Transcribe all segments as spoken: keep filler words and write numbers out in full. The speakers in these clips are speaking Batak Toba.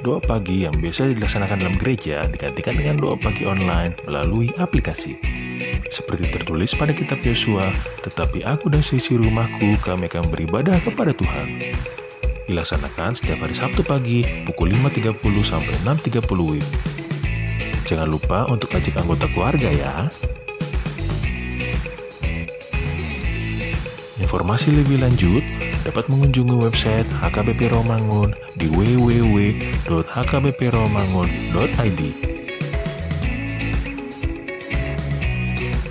Doa pagi yang biasa dilaksanakan dalam gereja digantikan dengan doa pagi online melalui aplikasi. Seperti tertulis pada kitab Yosua, "Tetapi aku dan seisi rumahku, kami akan beribadah kepada Tuhan." Dilaksanakan setiap hari Sabtu pagi pukul lima tiga puluh sampai enam tiga puluh W I B. Jangan lupa untuk ajak anggota keluarga ya. Informasi lebih lanjut dapat mengunjungi website H K B P Rawamangun di w w w dot h k b p rawamangun dot i d.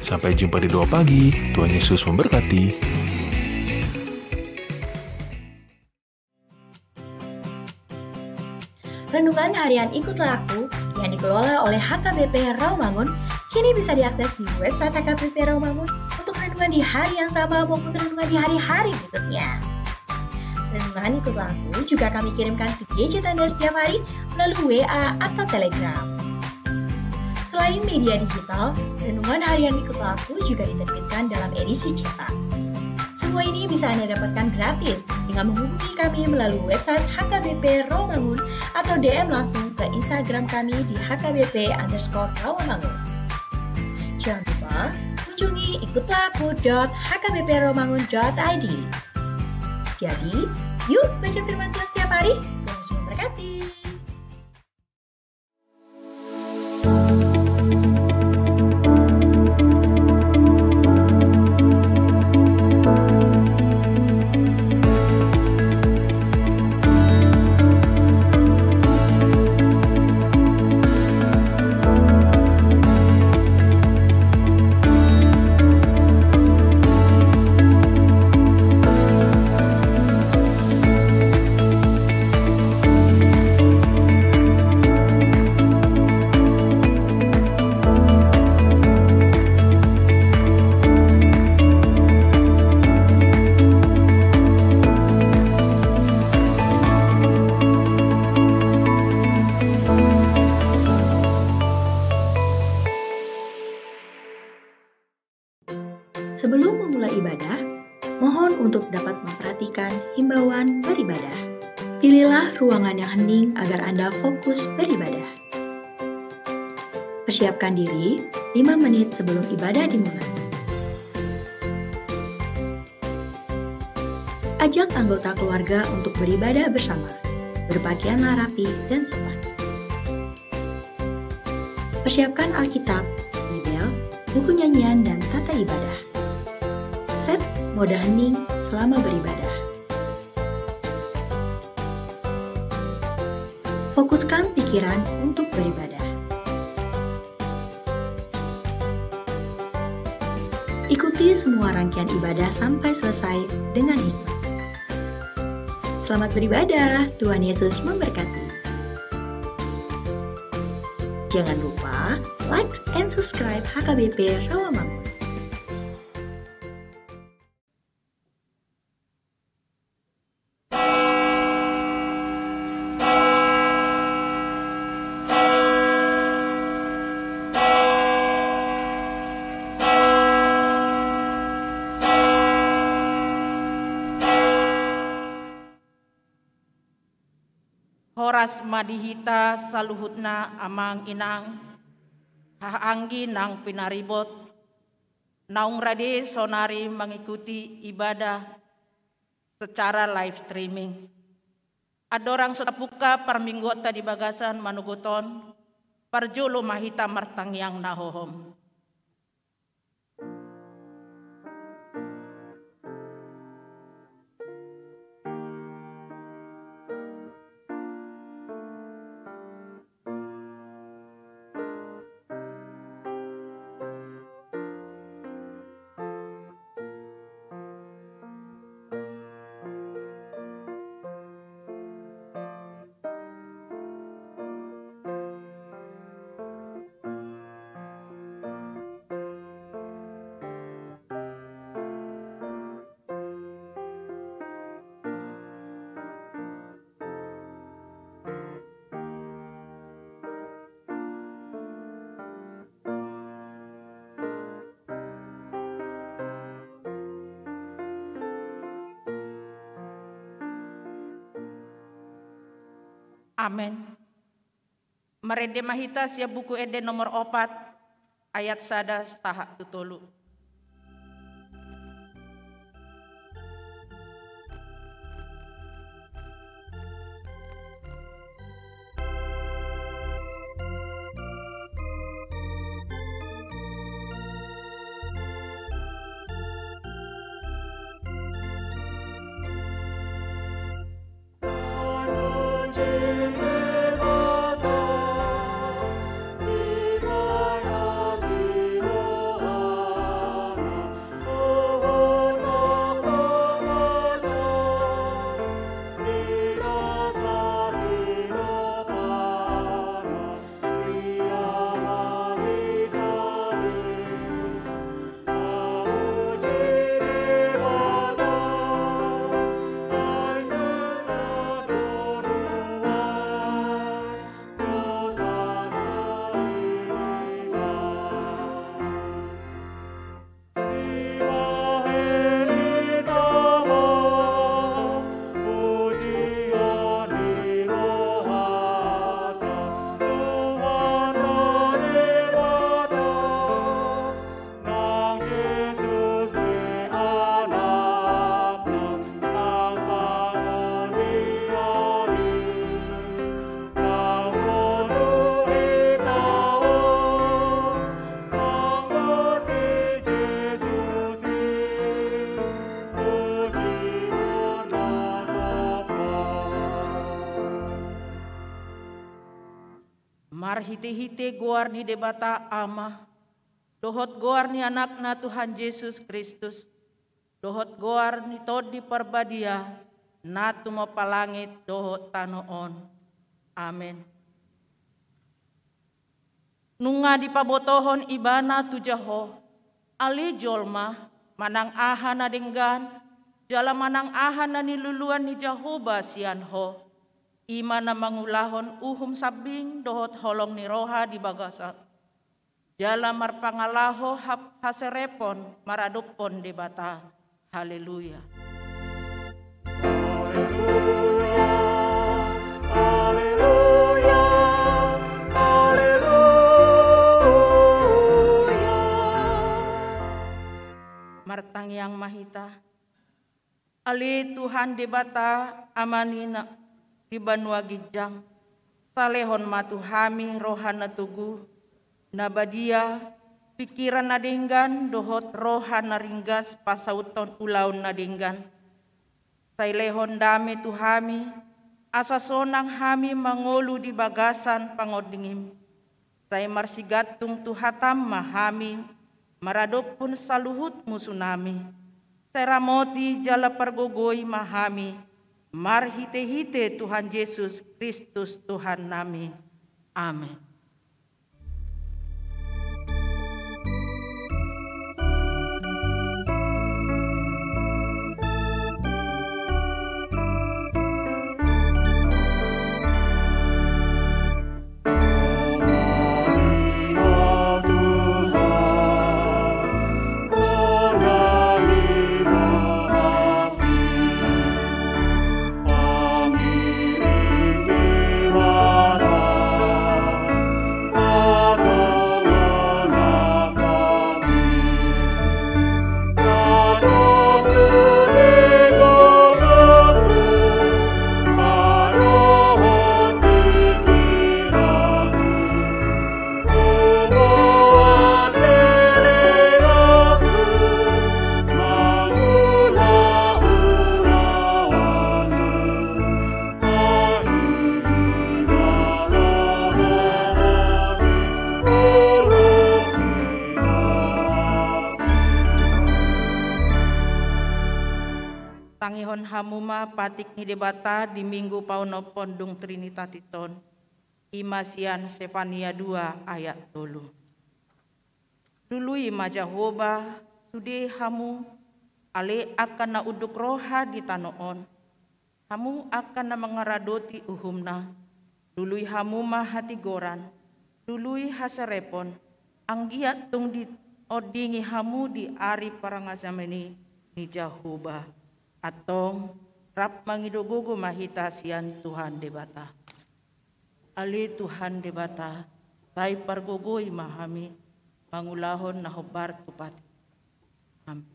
Sampai jumpa di doa pagi. Tuhan Yesus memberkati. Renungan Harian Ikutlah Aku yang dikelola oleh H K B P Rawamangun kini bisa diakses di website H K B P Rawamangun untuk renungan di hari yang sama maupun renungan di hari-hari berikutnya. Renungan Ikutlah Aku juga kami kirimkan ke gadget Anda setiap hari melalui W A atau Telegram. Selain media digital, Renungan Harian Ikutlah Aku juga diterbitkan dalam edisi cetak. Semua ini bisa Anda dapatkan gratis dengan menghubungi kami melalui website H K B P Rawamangun atau D M langsung ke Instagram kami di H K B P underscore Rawamangun. Jangan lupa kunjungi ikutlah aku dot h k b p rawamangun dot i d. Jadi, yuk baca firman Tuhan setiap hari. Tuhan Yesus memberkati. Sebelum memulai ibadah, mohon untuk dapat memperhatikan himbauan beribadah. Pilihlah ruangan yang hening agar Anda fokus beribadah. Persiapkan diri lima menit sebelum ibadah dimulai. Ajak anggota keluarga untuk beribadah bersama. Berpakaianlah rapi dan sopan. Persiapkan Alkitab, Bibel, buku nyanyian, dan tata ibadah. Set mode hening selama beribadah. Fokuskan pikiran untuk beribadah. Ikuti semua rangkaian ibadah sampai selesai dengan hikmat. Selamat beribadah, Tuhan Yesus memberkati. Jangan lupa like and subscribe H K B P Rawamangun. Horas ma di hita saluhutna amang inang, haha anggi nang pinaribot, naung rade sonari mangikuti ibadah secara live streaming. Andorang so tapungka parmingguonta di bagasan manogot on, parjolo ma hita martangiang na hohom. Amen. Marende ma hita sian Buku Ende nomor opat, ayat sada sahat tu tolu. Marhitehite goar ni Debata Ama, dohot goar ni Anakna Tuhan Jesus Kristus, dohot goar ni Tondi Parbadia, na tumompa langit dohot tano on. Amen. Nunga dipabotohon Ibana tu jaho, ale jolma, manang aha na denggan, jala manang aha na niluluan ni Jahowa sian ho, i ma na mangulahon uhum sambing dohot holong ni roha di bagasan, jala marpangalaho hap-, haserepon maradophon Debata. Haleluya. Haleluya, haleluya, haleluya. Martangiang ma hita. Ale Tuhan Debata, Ama ni na di banua ginjang, salehon ma tu hami roha na togu, na badia, pingkiran na denggan, dohot roha na ringgas pasauthon ulaon na denggan. Sai lehon dame tu hami, asa sonang hami mangolu di bagasan pangondingim. Sai marsigantung tu hatam ma hami, maradophon saluhut musunami. Sai ramoti jala pargogoi ma hami, marhitehite Tuhan Jesus Kristus Tuhannami. Amen. Tangihon hamu ma patik ni Debata di Minggu paonomhon dung Trinitatis on. I ma sian Sepania dua ayat tolu. Lului ma Jahowa, sude hamu, ale angka na unduk roha di tano on. Hamu angka na mangaradoti uhumna, lului hamu ma hatigoran, lului haserepon, anggiat tung diondingi hamu di ari parangajami ni Jahowa. Antong, rap mangido gogo ma hita sian Tuhan Debata. Ale Tuhan Debata, sai pargogoi ma hami mangulahon na hombar tu pati. Amen.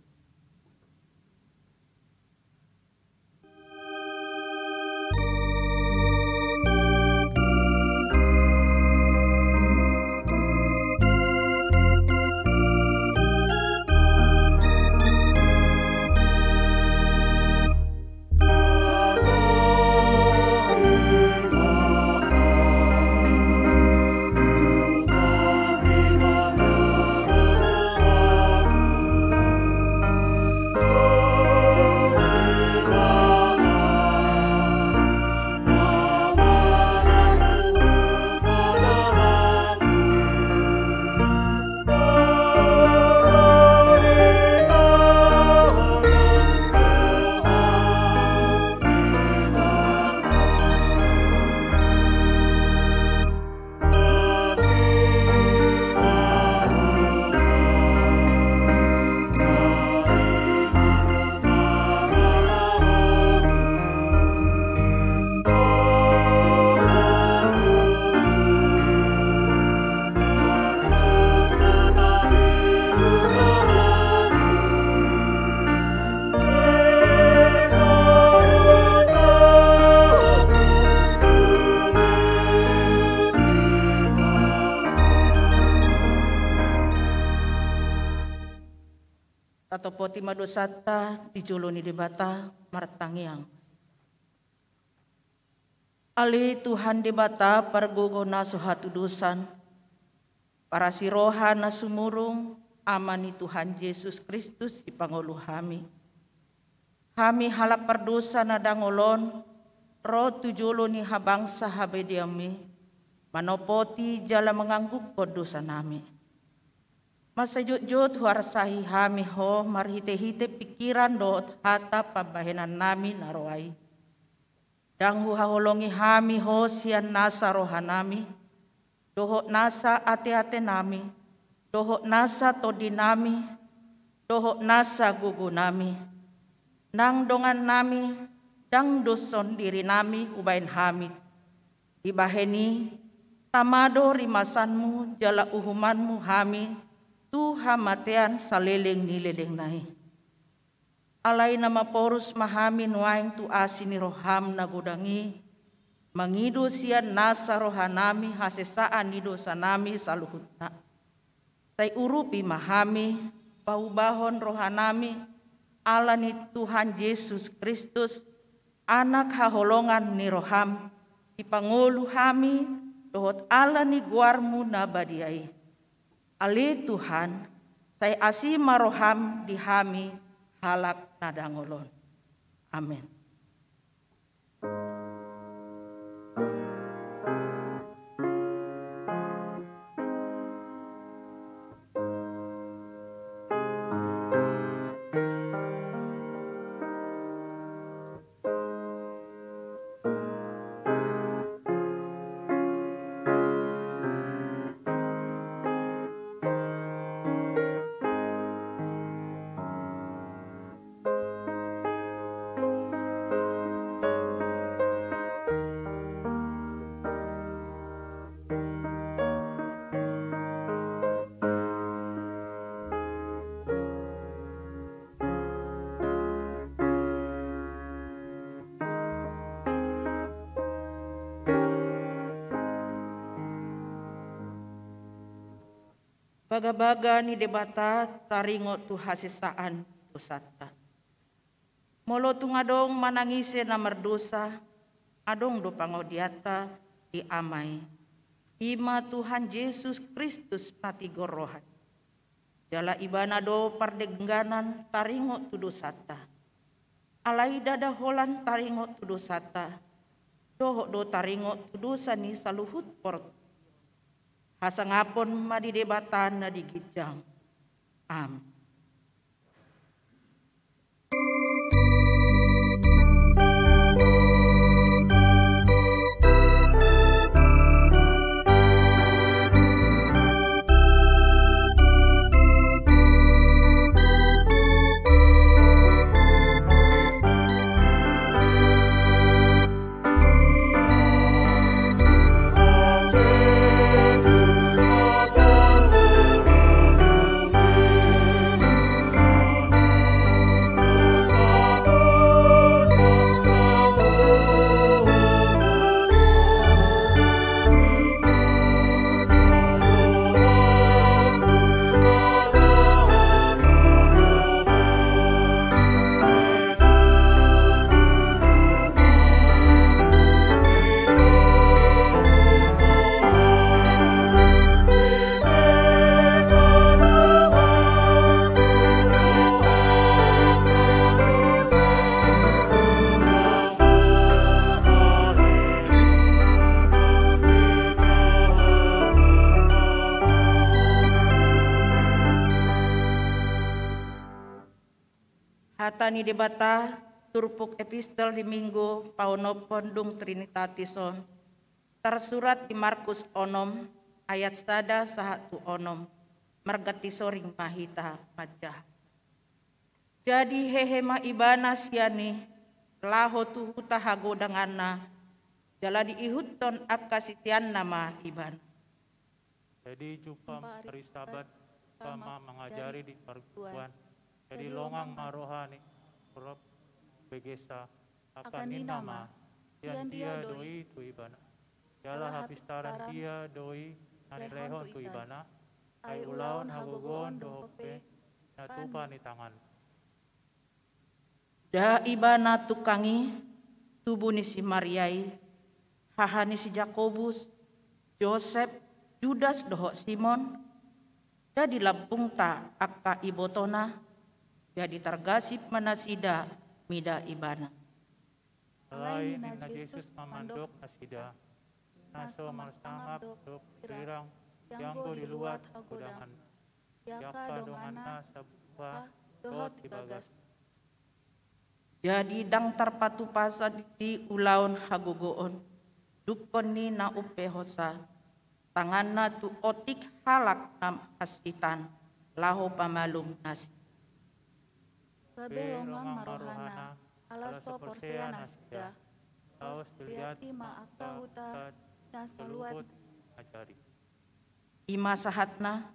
Tatopoti ma dosanta di jolo ni Debata, martangiang. Ale Tuhan Debata, pargogo na so hatudosan, parasi roha na sumurung, Ama ni Tuhan Jesus Kristus, sipangolu hami. Hami halak pardosa na dangol on, ro tu jolo ni habangsa habadiaonmi, manopoti jala mangangguphon dosanami. Mansai jotjot huarsahi hami Ho marhitehite pingkiran dohot hata pambahenannami na roa i. Ndang huhaholongi hami Ho sian nasa rohanami, dohot nasa ateatenami, dohot nasa tondinami, dohot nasa gogonami. Nang dongannami, ndang doshon dirinami hubahen hami. Dibahen i, tama do rimasanmu jala uhumanmu hami tu hamatean saleleng ni lelengna i. Alai na maporus ma hami nuaeng tu asi ni roham na godang i, mangido sian nasa rohanami hasesaan ni dosanami saluhutna. Sai urupi ma hami, paubahon rohanami, ala ni Tuhan Jesus Kristus, Anak haholongan ni roham, sipangolu hami, dohot ala ni goarmu na badia i. Ale Tuhan, sai asi ma roham di hami halak na dangol on. Amen. Bagabaga ni Debata taringot tu hasesaan dosanta. Molo tung adong manang ise na mardosa, adong do pangodianta di Ama i. I ma Tuhan Jesus Kristus na tigor roha i. Jala Ibana do pardengganan taringot tu dosanta. Alai ndada holan taringot tu dosanta, dohot do taringot tu dosa ni saluhut portibi on. Hasangapon ma di Debata na di ginjang. Amen. Hata ni Debata, turpuk epistel di Minggu paonomhon dung Trinitatis on, tarsurat di Markus onom ayat sada sahat tu onom. Marganti soring ma hita manjaha. Jadi hehe ma ibana sian i, laho tu huta hagodanganna, jala diihuthon angka siseanna ma ibana. Jadi jumpa ma ari Sabat, jumpa ma mangajari di parguruan. Jadi longang ma roha ni Rob begesna, angka ninna ma, sian dia do i tu ibana? Jala hapistaran dia do i na nilehon tu ibana? Ai ulaon hagogoon dohot pe na tupa ni tangan. Nda ibana tungkang i, tubu ni si Maria i, haha ni si Jakobus, Josep, Judas dohot Simon? Nda di lambungta angka ibotona? Jadi targasip ma nasida mida ibana. Alai ninna Jesus ma mandok nasida, na so marsangap do pirirang, ianggo di luat hagodangan, di angka donganna sabuha dohot di bagas. Jadi ndang tarpatupa sadisi ulaon hagogoon, dungkon ni na umpehonsa tanganna tu otik halak na hansitan, laho pamalum nasida. Gabe longang ma rohana, ala so porsea nasida. Laos diliati ma angka huta na saluhut mangajari. I ma sahatna.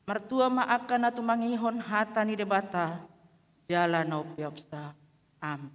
Martua ma angka na tumangihon hata ni Debata jala na umpeopsa. Amen.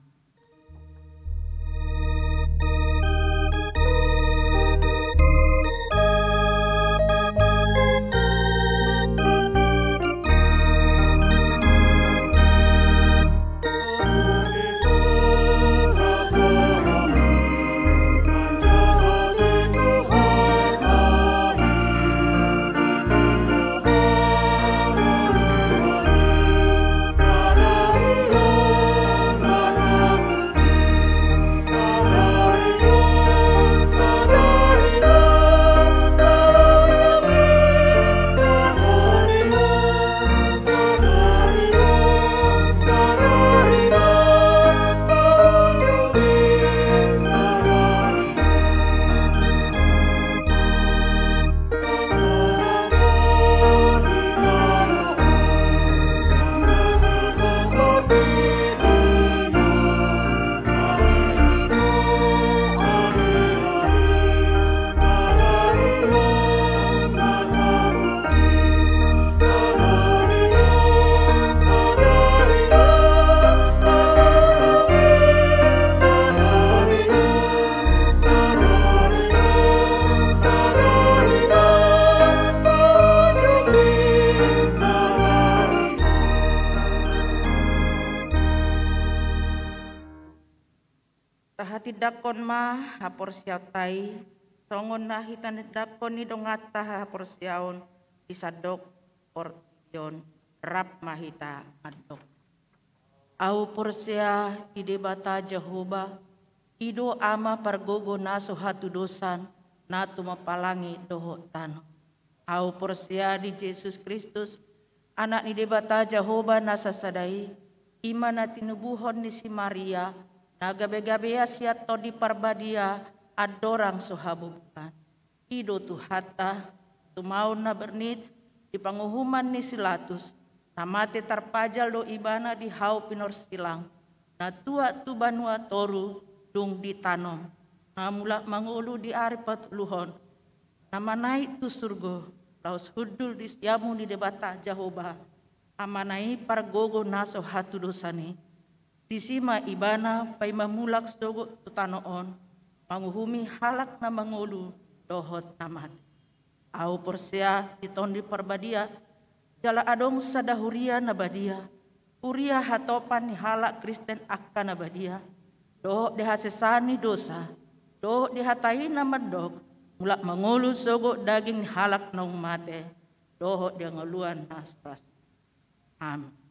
Tahatindangkon ma haporseaonta i, songon na hitindangkon ni donganta haporseaon di sandok portibi on, rap ma hita mandok. Ahu porsea di Debata Jahowa, i do Ama pargogo na so hatudosan, na tumompa langit dohot tano. Ahu porsea di Jesus Kristus, Anak ni Debata Jahowa na sasada i, i ma na tinubuhon ni si Maria, na gabegabean sian Tondi Parbadia, andorang so habubuhan. I do Tuhanta, tumaon na bernit di panguhuman ni si Latus, na mate tarpajal do ibana di hau pinorsilang, na tuat tu banua toru dung ditanom, na mulak mangolu di ari patoluhon, na manaek tu surgo, laos hundul di siamun ni Debata Jahowa, Amana i pargogo na so hatudosan i. Disi ma ibana paima mulak sogot tu tano on, manguhumi halak na mangolu dohot na mate. Ahu porsea di Tondi Parbadia, jala adong sada huria na badia, huria hatopan ni halak Kristen angka na badia, dohot di hasesaan ni dosa, dohot di hata i na mandok, mulak mangolu sogot daging ni halak naung mate, dohot di hangoluan na so ra suda. Amin.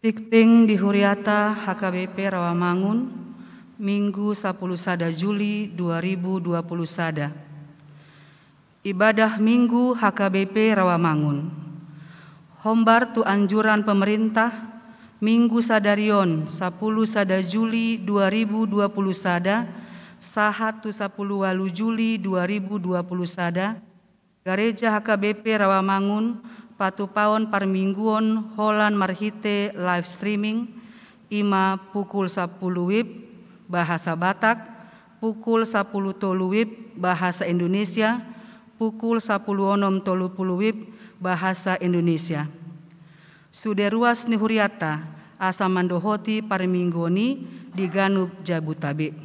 Dikting di Huriata H K B P Rawamangun, Minggu sapuluh sada Juli dua ribu dua puluh sada. Ibadah Minggu H K B P Rawamangun. Hombar tu anjuran pemerintah, Minggu sadari on, sapuluh sada Juli dua ribu dua puluh sada, sahat tu sapuluh ualu Juli dua ribu dua puluh sada, Gareja H K B P Rawamangun patupaon parmingguon holan marhite live streaming, i ma pukul sapuluh wib bahasa Batak, pukul sapuluh tolu wib bahasa Indonesia, pukul sapuluh onom tolu puluh wib bahasa Indonesia. Sude ruas ni huriata asa mandohoti parmingguon i di ganup Jabutabek.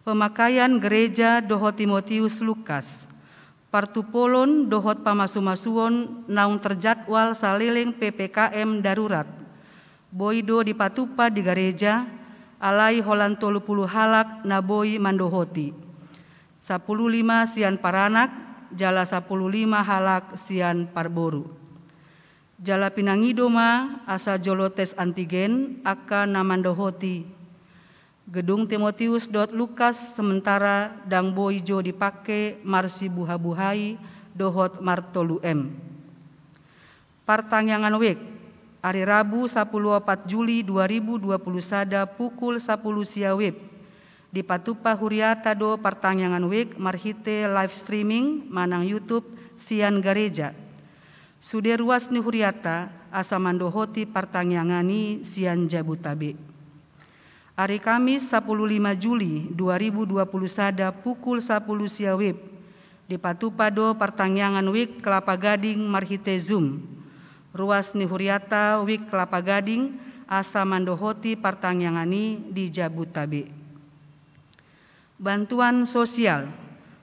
Pemakaian gereja dohot Timotius Lukas. Partupolon dohot pamasumasuon naung terjadwal saleleng P P K M darurat. Boi do dipatupa di gareja, alai holan tolu puluh halak na boi mandohoti. Sapuluh lima sian paranak, jala sapuluh lima halak sian parboru. Jala pinangido ma asa jolo tes antigen angka na mandohoti. Gedung Timotius dohot Lukas sementara ndang boi jo dipangke marsibuhabuhai dohot martolu M. Partangiangan wijk, ari Rabu sapuluh opat Juli dua ribu dua puluh sada pukul sapuluh sia wib. Dipatupa huriata do partangiangan wijk marhite live streaming manang YouTube sian gareja. Sude ruas ni huriata asa mandohoti partangiangan i sian Jabutabek. Ari Kamis sapuluh lima Juli dua ribu dua puluh sada pukul sapuluh sia wib, dipatupa do partangiangan wijk Kelapa Gading marhite Zoom. Ruas ni huriata wijk Kelapa Gading asa mandohoti partangiangan i di Jabutabek. Bantuan sosial.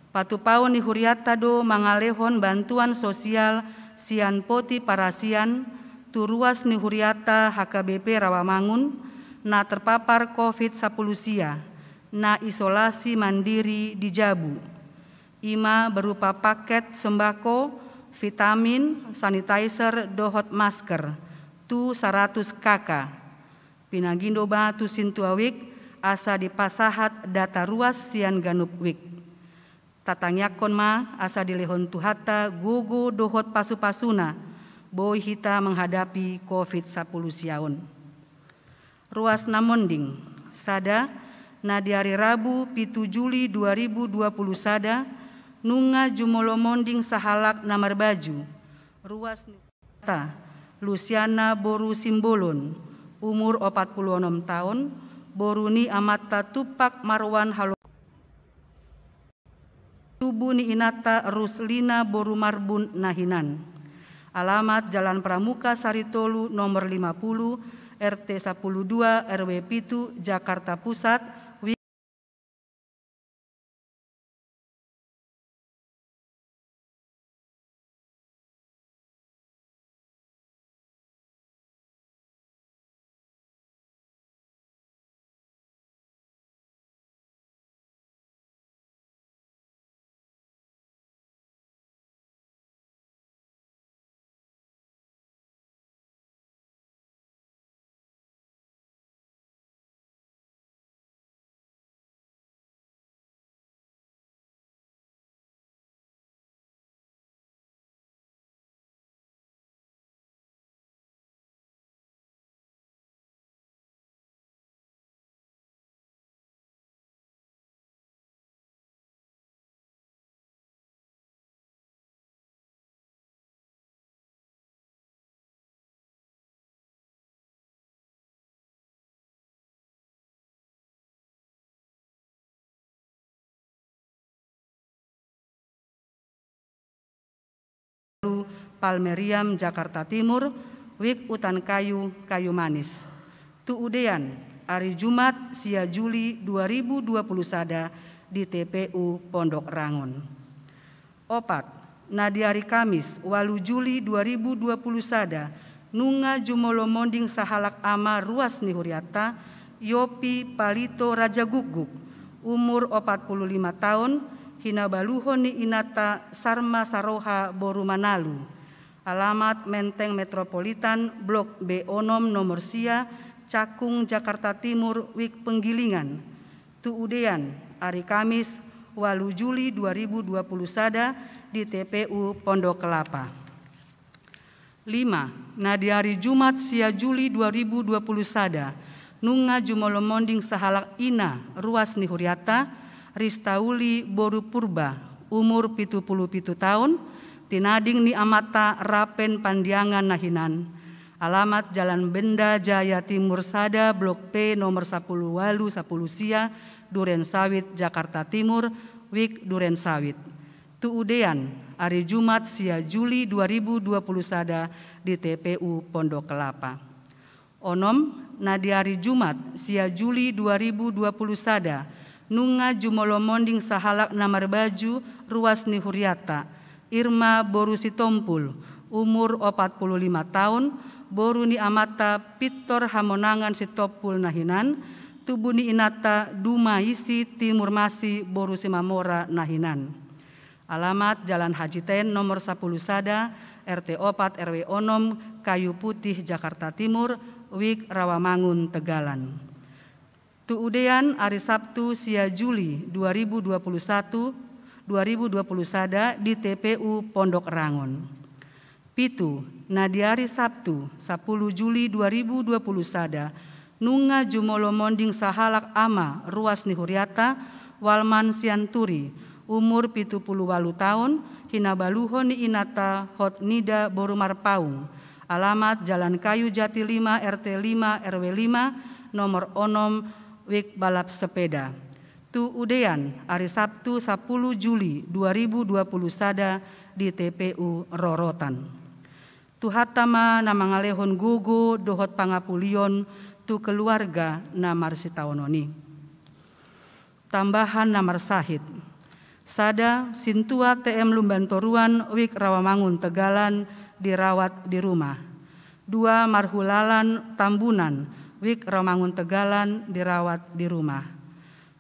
Patupaon ni huriata do mangalehon bantuan sosial sian poti parasian tu ruas ni huriata H K B P Rawamangun na terpapar covid sapuluh sia, na isolasi mandiri di jabu. I ma berupa paket sembako, vitamin, sanitizer dohot masker tu saratus K K. Pinangido ma tu sintua wijk asa dipasahat data ruas sian ganup wijk. Tatangiangkon ma asa dilehon Tuhanta gogo dohot pasupasuna boi hita menghadapi covid sapuluh sia on. Ruas na monding. Sada, na di ari Rabu pitu Juli dua ribu dua puluh sada nunga jumolo monding sahalak na marbaju. Ruas ni Ta, Lusiana boru Simbolon, umur opat puluh onom taon, boru ni amanta Tumpak Marwan Halo-, tubu ni inanta Ruslina boru Marbun na hinan. Alamat Jalan Pramuka Sari tolu nomor lima puluh, R T sapuluh dua, R W pitu, Jakarta Pusat, Palmeriam, Jakarta Timur, Wijk Utan Kayu, Kayu Manis. Tu udean, ari Jumat, sia Juli dua ribu dua puluh sada di T P U Pondok Rangon. Opat, na di ari Kamis, ualu Juli dua ribu dua puluh sada, nunga jumolo monding sahalak ama ruas ni hurianta, Yopi Palito Rajagukguk, umur opat puluh lima taon, hinabaluhon ni inanta Sarma Saroha boru Manalu. Alamat Menteng Metropolitan, Blok B onom, nomor sia, Cakung, Jakarta Timur, Wik Penggilingan. Tu udean, ari Kamis, ualu Juli dua ribu dua puluh sada, di T P U Pondok Kelapa. Lima, na di ari Jumat sia Juli dua ribu dua puluh sada, nunga jumolo monding sahalak ina ruas ni hurianta, Ristauli boru Purba, umur pitu pulu pitu taon, tinading ni amanta Rapen Pandiangan na hinan. Alamat Jalan Benda Jaya Timur sada, Blok P, nomor sapulu ualu, sapulu sia, Duren Sawit, Jakarta Timur, Wik Duren Sawit. Tu udean, ari Jumat sia Juli dua ribu dua puluh sada, di T P U Pondok Kelapa. Onom, na di ari Jumat sia Juli dua ribu dua puluh sada, nunga jumolo monding sahalak na marbaju ruas ni hurianta, Irma boru Sitompul, umur opat pulu lima taon, boru ni amanta Pintor Hamonangan Sitompul na hinan, tubu ni inanta Dumaisi Timur Masi boru Simamora na hinan. Alamat Jalan Haji Ten nomor sapulu sada, R T opat, R W onom, Kayu Putih, Jakarta Timur, Wik Rawamangun, Tegalan. Tu udean, ari Sabtu sia Juli dua ribu dua puluh satu, dua ribu dua puluh sada, di T P U Pondok Rangon. Pitu, na di ari Sabtu, sapulu Juli dua ribu dua puluh sada, nunga jumolo monding sahalak ama ruas ni hurianta, Walman Sianturi, umur pitu pulu ualu taon, hinabaluhon ni inanta Hotnida boru Marpaung, alamat Jalan Kayu Jati lima, R T lima, R W lima, nomor onom, Wik Balap Sepeda. Tu udean, ari Sabtu, sapulu Juli dua ribu dua puluh sada, di T P U Rorotan. Tuhanta ma na mangalehon gogo dohot pangapulion tu keluarga na marsitaonon i. Tambahan na marsahit. Sada, Sintua T M Lumban Toruan, Wik Rawamangun, Tegalan, dirawat di rumah. Dua, Marhulalan Tambunan, Wik Rawamangun, Tegalan, dirawat di rumah.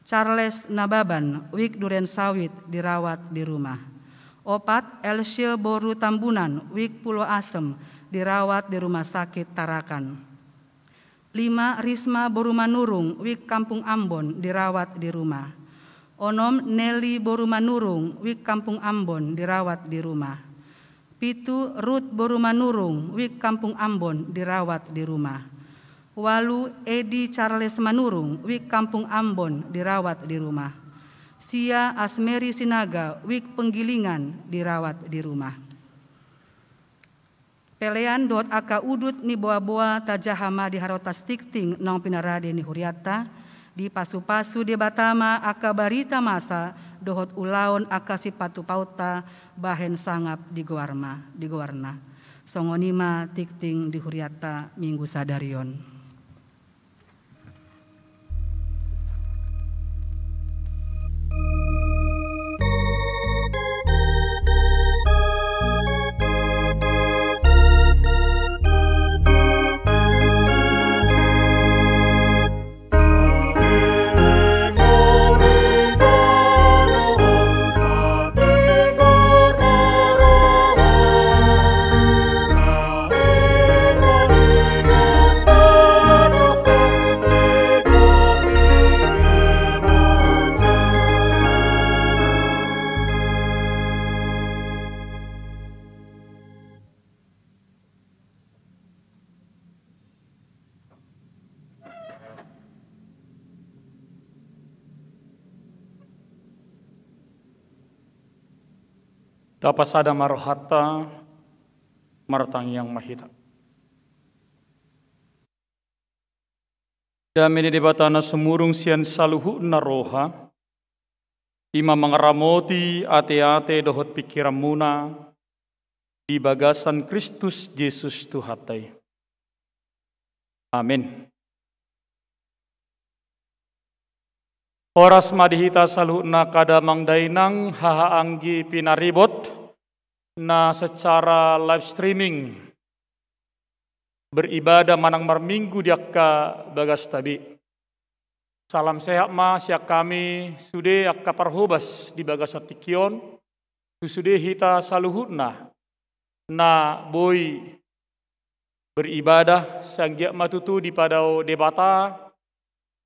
Charles Nababan, Wik Duren Sawit, dirawat di rumah. Opat, Elsie boru Tambunan, Wik Pulo Asem, dirawat di Rumah Sakit Tarakan. Lima, Risma boru Manurung, Wik Kampung Ambon, dirawat di rumah. Onom, Nelly boru Manurung, Wik Kampung Ambon, dirawat di rumah. Pitu, Ruth boru Manurung, Wik Kampung Ambon, dirawat di rumah. Ualu, Edi Charles Manurung, Wik Kampung Ambon, dirawat di rumah. Sia, Asmeri Sinaga, Wik Penggilingan, dirawat di rumah. Pelean dohot angka udut ni boaboa tajaha ma di harotas tingting naung pinarade ni hurianta, dipasupasu Debata ma angka barita masa dohot ulaon angka sipatupaonta bahen sangap di goar ma, di goarna. Songon i ma tingting di hurianta minggu sadari on. Tapasada ma rohanta, martangiang ma hita. Dame ni Debata na sumurung sian saluhutna roha, i ma mangaramoti ateate dohot pingkiranmuna di bagasan Kristus Jesus Tuhanta i. Amin. Horas ma di hita saluhutna angka damang dainang, haha anggi pinaribot, na secara live streaming beribadah manang marminggu di angka bagasta be. Salam sehat ma sian hami sude angka parhobas di bagasan tingki on, tu sude hita saluhutna, na boi beribadah, sai anggiat ma tutu dipadao Debata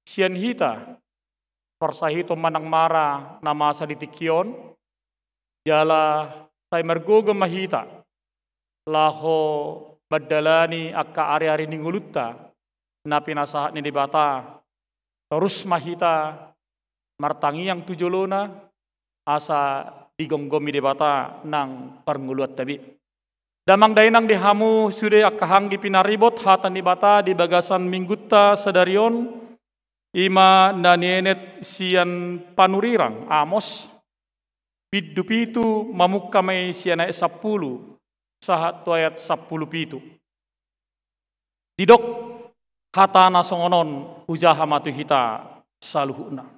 sian hita parsahiton manang mara na masa di tingki on, jala sai margogo ma hita laho mandalani angka ari-ari ni ngolunta na pinasahat ni Debata. Torus ma hita martangiang tu jolona, asa digomgomi Debata nang parngoluanta be. Damang dainang, di hamu sude angka anggi pinaribot, hata ni Debata di bagasan minggunta sadari on, i ma na nienet sian panurirang Amos, bindu pitu, mamungka ma i sian ayat sampulu sahat tu ayat sampulu pitu. Didok hatana songon on, hujaha ma tu hita saluhutna.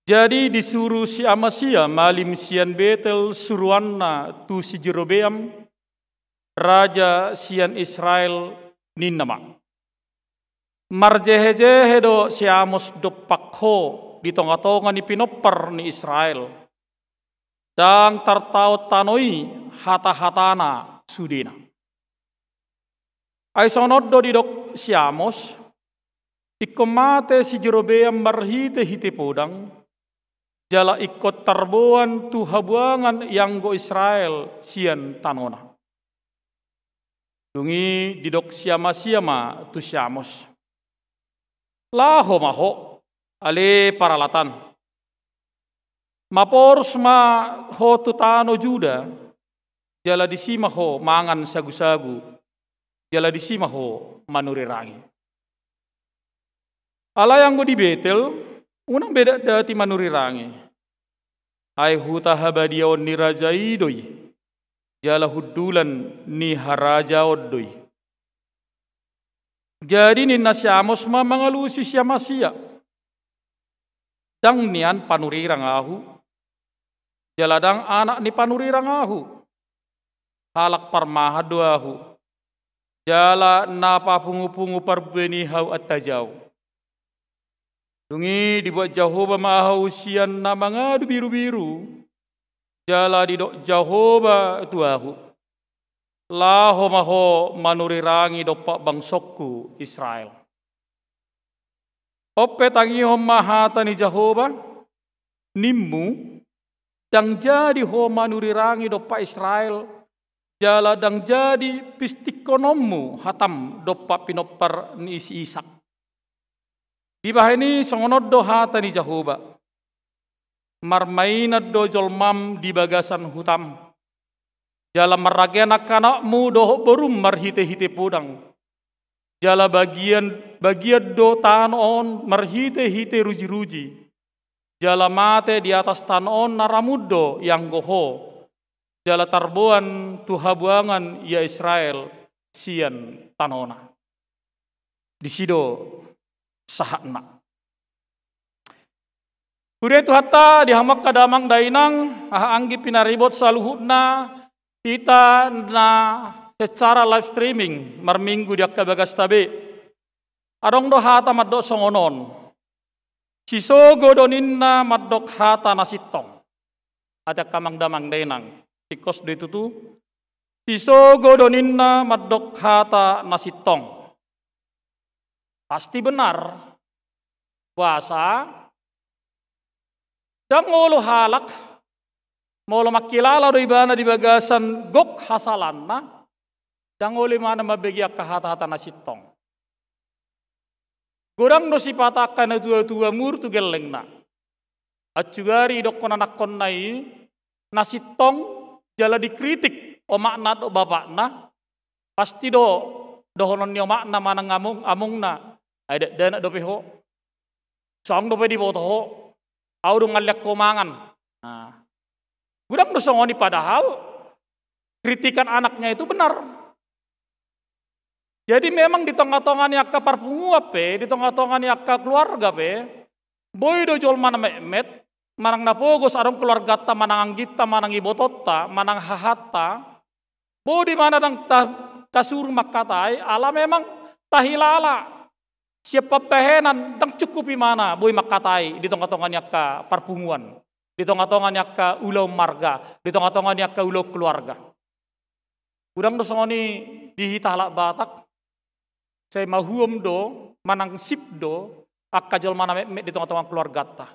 Jadi disuru si Amasia malim sian Betel suruanna tu si Jerobeam, raja sian Israel, ninna ma: Marjehejehe do si Amos dompak ho di tongatonga ni pinompar ni Israel, ndang tartaon tano i hatahatana sudena. Ai songon on do didok si Amos: Ingkon mate si Jerobeam marhitehite podang, jala ingkon tarboan tu habuangan ianggo Israel sian tanona. Dung i didok si Amasia ma tu si Amos: Laho ma ho, ale parhalatan. Maporus ma ho tu tano Juda, jala disi ma ho mangan sagusagu, jala disi ma ho manurirangi. Alai anggo di Betel, unang be datdati manurirangi. Ai huta habadiaon ni raja i do i, jala hundulan ni harajaon do i. Jadi ninna si Amos ma mangalusi si Amasia: Ndang nian panurirang ahu, jala ndang anak ni panurirang ahu. Halak parmahan do ahu, jala na papungupungu parbue ni hau antajau. Dung i dibuat Jahowa ma ahu sian na mangadu birubiru, jala didok Jahowa tu ahu: Laho ma ho manurirangi dompak bangsongku Israel. On pe tangihon ma hata ni Jahowa, nimmu: Ndang jadi ho manurirangi dompak Israel, jala ndang jadi pistingkononmu hatam dompak pinompar ni si Isak. Dibahen i songon on do hata ni Jahowa: Marmainan do jolmam di bagasan hutam, jala marragean angka anakmu dohot borum marhitehite podang, jala bagian, bagian do tano on marhitehite rujiruji, jala mate di atas tano on na ramun do ianggo ho, jala tarboan tu habuangan ia Israel sian tanona. Disi do sahatna. Huria ni Tuhanta, di hamu angka damang dainang, angka anggi pinaribot saluhutna, hita na secara live streaming marminggu di angka bagasta be. Adong do hata mandok songon on: Sisogo do ninna mandok hata na sintong. Ate angka amang damang dainang, tingkos do i tutu? Sisogo do ninna mandok hata na sintong. Pasti benar. Boasa? Ndang olo halak, molo mangkilala do ibana di bagasan gok hasalanna, ndang olo ibana mambege angka hatahata na sintong. Godang do sipata angka natuatua mur tu gellengna. Ansugari idokkon anakkonna i na sintong jala dikritik omakna dohot bapakna, pasti do dohonon ni omakna manang among, amongna: Ai dakdanak dope ho, song dope diboto ho, ahu do ngalian ho mangan. Nah, godang do songon i, padahal kritikan anaknya itu benar. Jadi memang di tongatonga ni angka parpunguan pe, di tongatonga ni angka keluarga pe, boi do jolma na metmet, manang na pogos adong keluarganta, manang angginta, manang ibotonta, manang hahanta, boi do ibana ndang ta-, tasuru mangkatai, ala memang tahilala sian pambahenan ndang cukup ibana boi mangkatai di tongatonga ni angka parpunguan. di tonga-tonga ni angka ulaon marga, di tonga-tonga ni angka ulaon keluarga. Godang do songon i di hita halak Batak, sai mahuom do manang sip do angka jolma na metmet di tonga-tonga keluarganta.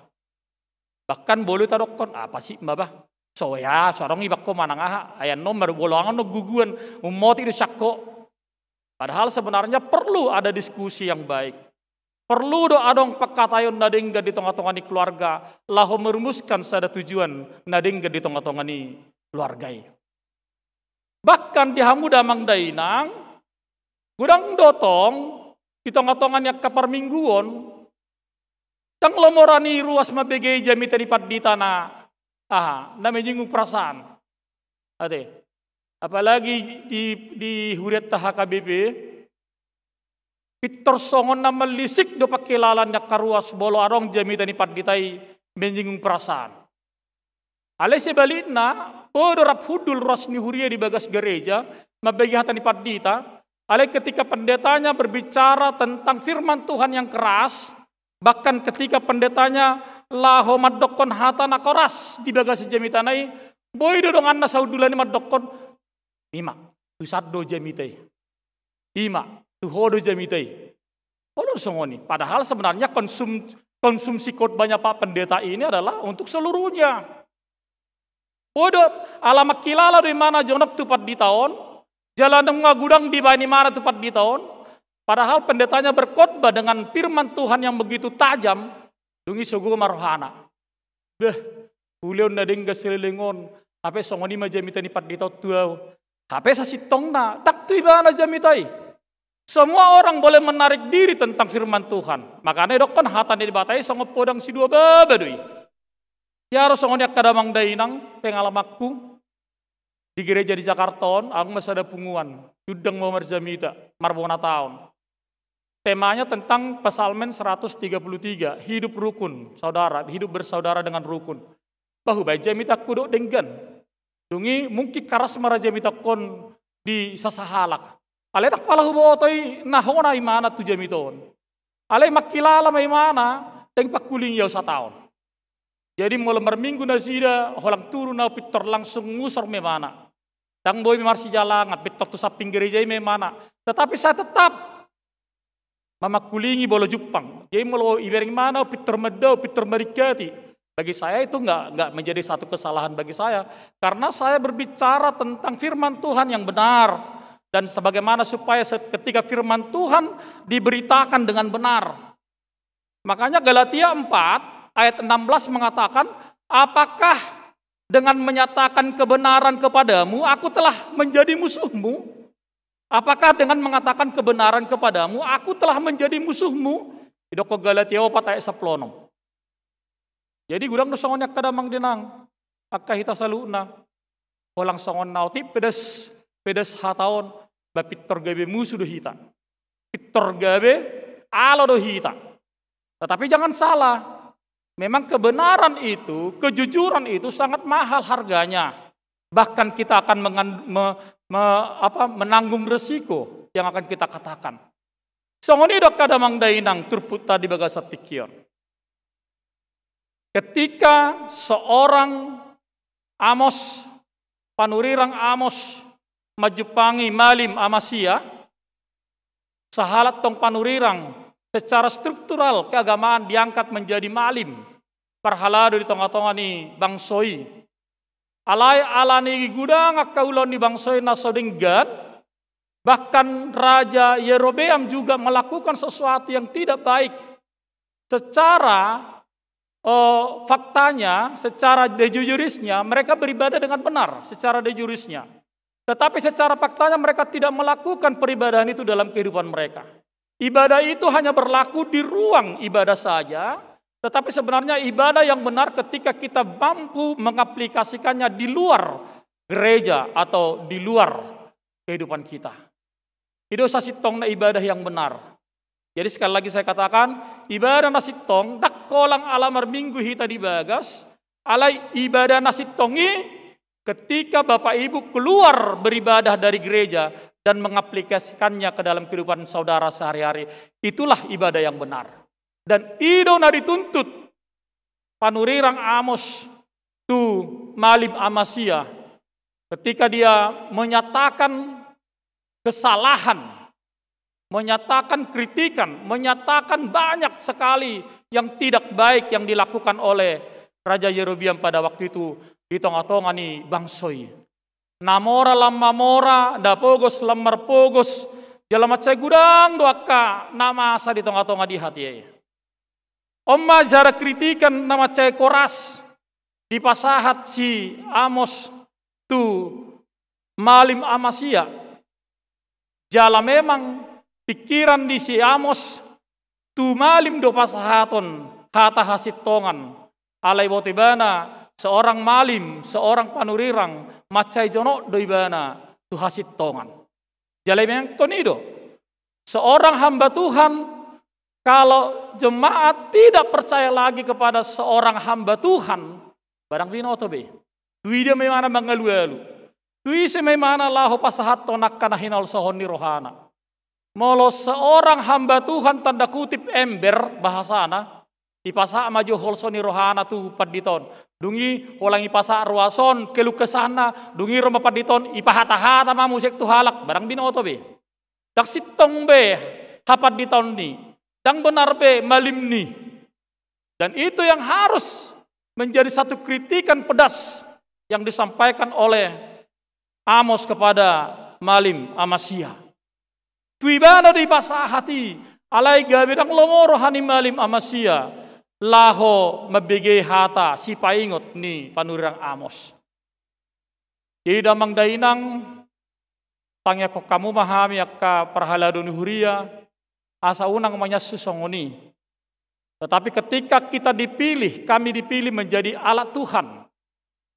Bahkan boi do tadokkon, "Ah, pasip ma bah. So ya, so adong iba ho manang aha, ai annon marbolangon do guguan, ummoti do sian ho." Padahal sebenarnya perlu ada diskusi yang baik. Perlu do adong pangkataion na denggan di tonga-tonga ni keluarga, laho merumuskan sada tujuan na denggan di tonga-tonga ni keluarga i. Bahkan di hamu damang dainang, godang do tong di tonga-tonga ni angka parmingguon, ndang lomo ra ni ruas mambege jamita ni pandita na, aha, na menyinggung perasaan. Ate. Apalagi di, di hurianta H K B P, pintor songon na malisik do pangkilalaan ni angka ruas molo adong jamita ni pandita i menyinggung perasaan. Alai sebalikna, boi do rap hundul ruas ni huria di bagas gereja, mambege hata ni pandita, alai ketika pendetanya berbicara tentang firman Tuhan yang keras, bahkan ketika pendetanya laho mandokkon hata na keras di bagas jamitana i, boi do donganna sahundulan i mandokkon, "Ima, tu san do jamita i. Ima, tu ho do jamita i." Olo do songon i. Padahal sebenarnya konsum-, konsumsi khotbahnya Pak Pendeta ini adalah untuk seluruhnya. Boi do, ala mangkilala do imana jonok tu pandita on, jala nunga godang dibaen imana tu pandita on, padahal pendetanya berkhotbah dengan firman Tuhan yang begitu tajam, dung i sogo ma rohana. Beh, ulaon na denggan saleleng on, hape songon i ma jamita ni pandita on tu ahu. Hape sasintongna, ndang tu ibana jamita i. Semua orang boleh menarik diri tentang firman Tuhan. Makana didokkon hata ni Debata i songon podang sidua baba do i. Ia ro songon i angka damang dainang, pengalamanku di gereja di Jakarta on, ahu ma sada punguan, diundang ma marjamita, marbona taon. Temanya tentang Psalmen seratus tiga puluh tiga, hidup rukun, saudara, hidup bersaudara dengan rukun. Bah, hubaen jamitangku do denggan. Dung i mungkin keras ma ra jamitangkon di sasahalak. Alai ndang pala huboto i na hona imana tu jamita on. Alai mangkilala ma imana, dang pangkulingi ahu sataon. Jadi molo marminggu nasida, holan turun ahu pintor langsung musor ma imana. Dang boi marsijalangan, pintor tu samping gereja i ma imana. Tetapi saya tetap mamangkulingi molo jumpang. Jadi molo ibereng imana, pintor mandao, pintor maringkati. Bagi saya itu nggak, nggak menjadi satu kesalahan bagi saya. Karena saya berbicara tentang firman Tuhan yang benar. Dan sebagaimana supaya set-, ketika firman Tuhan diberitakan dengan benar. Makanya Galatia empat ayat enam belas mengatakan, "Apakah dengan menyatakan kebenaran kepadamu, aku telah menjadi musuhmu? Apakah dengan mengatakan kebenaran kepadamu, aku telah menjadi musuhmu?" Didok Galatia opat ayat sampulu onom. Jadi godang do songon i angka damang dainang, angka hita saluhutna. Holan songon na otik pedas, pedas hata on, ba pintor gabe musu do hita. Pintor gabe alo do hita. Tetapi jangan salah, memang kebenaran itu, kejujuran itu sangat mahal harganya. Bahkan kita akan mengan-, me-, me-, apa, menanggung resiko yang akan kita katakan. Songon i do angka damang dainang turpukta di bagasan tingki on. Ketika seorang Amos, panurirang Amos, manjumpangi malim Amasia, sahalak tong panurirang secara struktural keagamaan diangkat menjadi malim, parhalado di tonga-tonga ni bangso i. Alai ala ni godang angka ulaon ni bangso i na so denggan, bahkan Raja Yerobeam juga melakukan sesuatu yang tidak baik. Secara, eh, faktanya, secara de jurisnya, mereka beribadah dengan benar, secara de jurisnya. Tetapi secara faktanya mereka tidak melakukan peribadahan itu dalam kehidupan mereka. Ibadah itu hanya berlaku di ruang ibadah saja, tetapi sebenarnya ibadah yang benar ketika kita mampu mengaplikasikannya di luar gereja atau di luar kehidupan kita. I do sasintongna ibadah yang benar. Jadi sekali lagi saya katakan, ibadah na sintong, dang holan ala marminggu hita di bagas, alai ibadah na sintong i ketika Bapak Ibu keluar beribadah dari gereja dan mengaplikasikannya ke dalam kehidupan saudara sehari-hari. Itulah ibadah yang benar. Dan i do na dituntut panurirang Amos tu Malim Amasia ketika dia menyatakan kesalahan, menyatakan kritikan, menyatakan banyak sekali yang tidak baik yang dilakukan oleh Raja Yerobeam pada waktu itu di tonga-tonga ni bangso i. Na mora lam mamora, na pogos lam marpogos, jala mansai godang do angka na masa di tonga-tonga ni hatiha i. On ma sada kritikan na mansai koras dipasahat si Amos tu Malim Amasia. Jala memang pikiran ni si Amos tu malim do pasahaton hata hasintongan. Alai boto ibana seorang malim, seorang panurirang, mansai jonok do ibana tu hasintongan. Jala memang i do, seorang hamba Tuhan, kalau jemaat tidak percaya lagi kepada seorang hamba Tuhan, barang binoto be. Tu ida ma ibana mangalualu? Tu ise ma ibana laho pasahathon angka na hinolsohon ni rohana? Molo seorang hamba Tuhan, tanda kutip, ember bahasana, dipasahat ma jo holso ni rohana tu pandita on. Dung i holan dipasahat ruas on keluh kesahna, dung i ro ma pandita on, dipahatahata ma muse tu halak, barang binoto be. Ndang sintong be hapanditaon ni, ndang benar be malim ni. Dan itu yang harus menjadi satu kritikan pedas yang disampaikan oleh Amos kepada Malim Amasia. Tu ibana do dipasahat i, alai gabe ndang lomo roha ni Malim Amasia laho mambege hata sipaingot ni panurirang Amos. Jadi damang dainang, tangiangkon hamu ma hami angka parhalado ni huria, asa unang manyasu songon i. Tetapi ketika kita dipilih, kami dipilih menjadi alat Tuhan,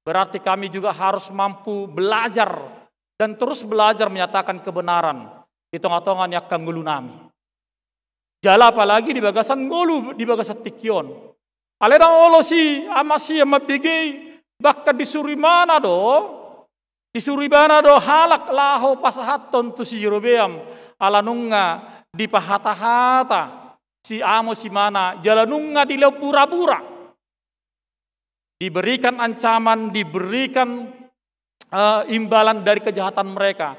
berarti kami juga harus mampu belajar dan terus belajar menyatakan kebenaran di tonga-tonga ni angka ngolu nami. Jala apalagi di bagasan ngolu di bagasan tingki on. Alai ndang olo si Amasia mambege i, bahkan disuru ibana do, disuru ibana do halak laho pasahathon tu si Yerobeam, ala nunga dipahatahata si Amos ibana, jala nunga dilehon burabura. Diberikan ancaman, diberikan, eh, imbalan dari kejahatan mereka.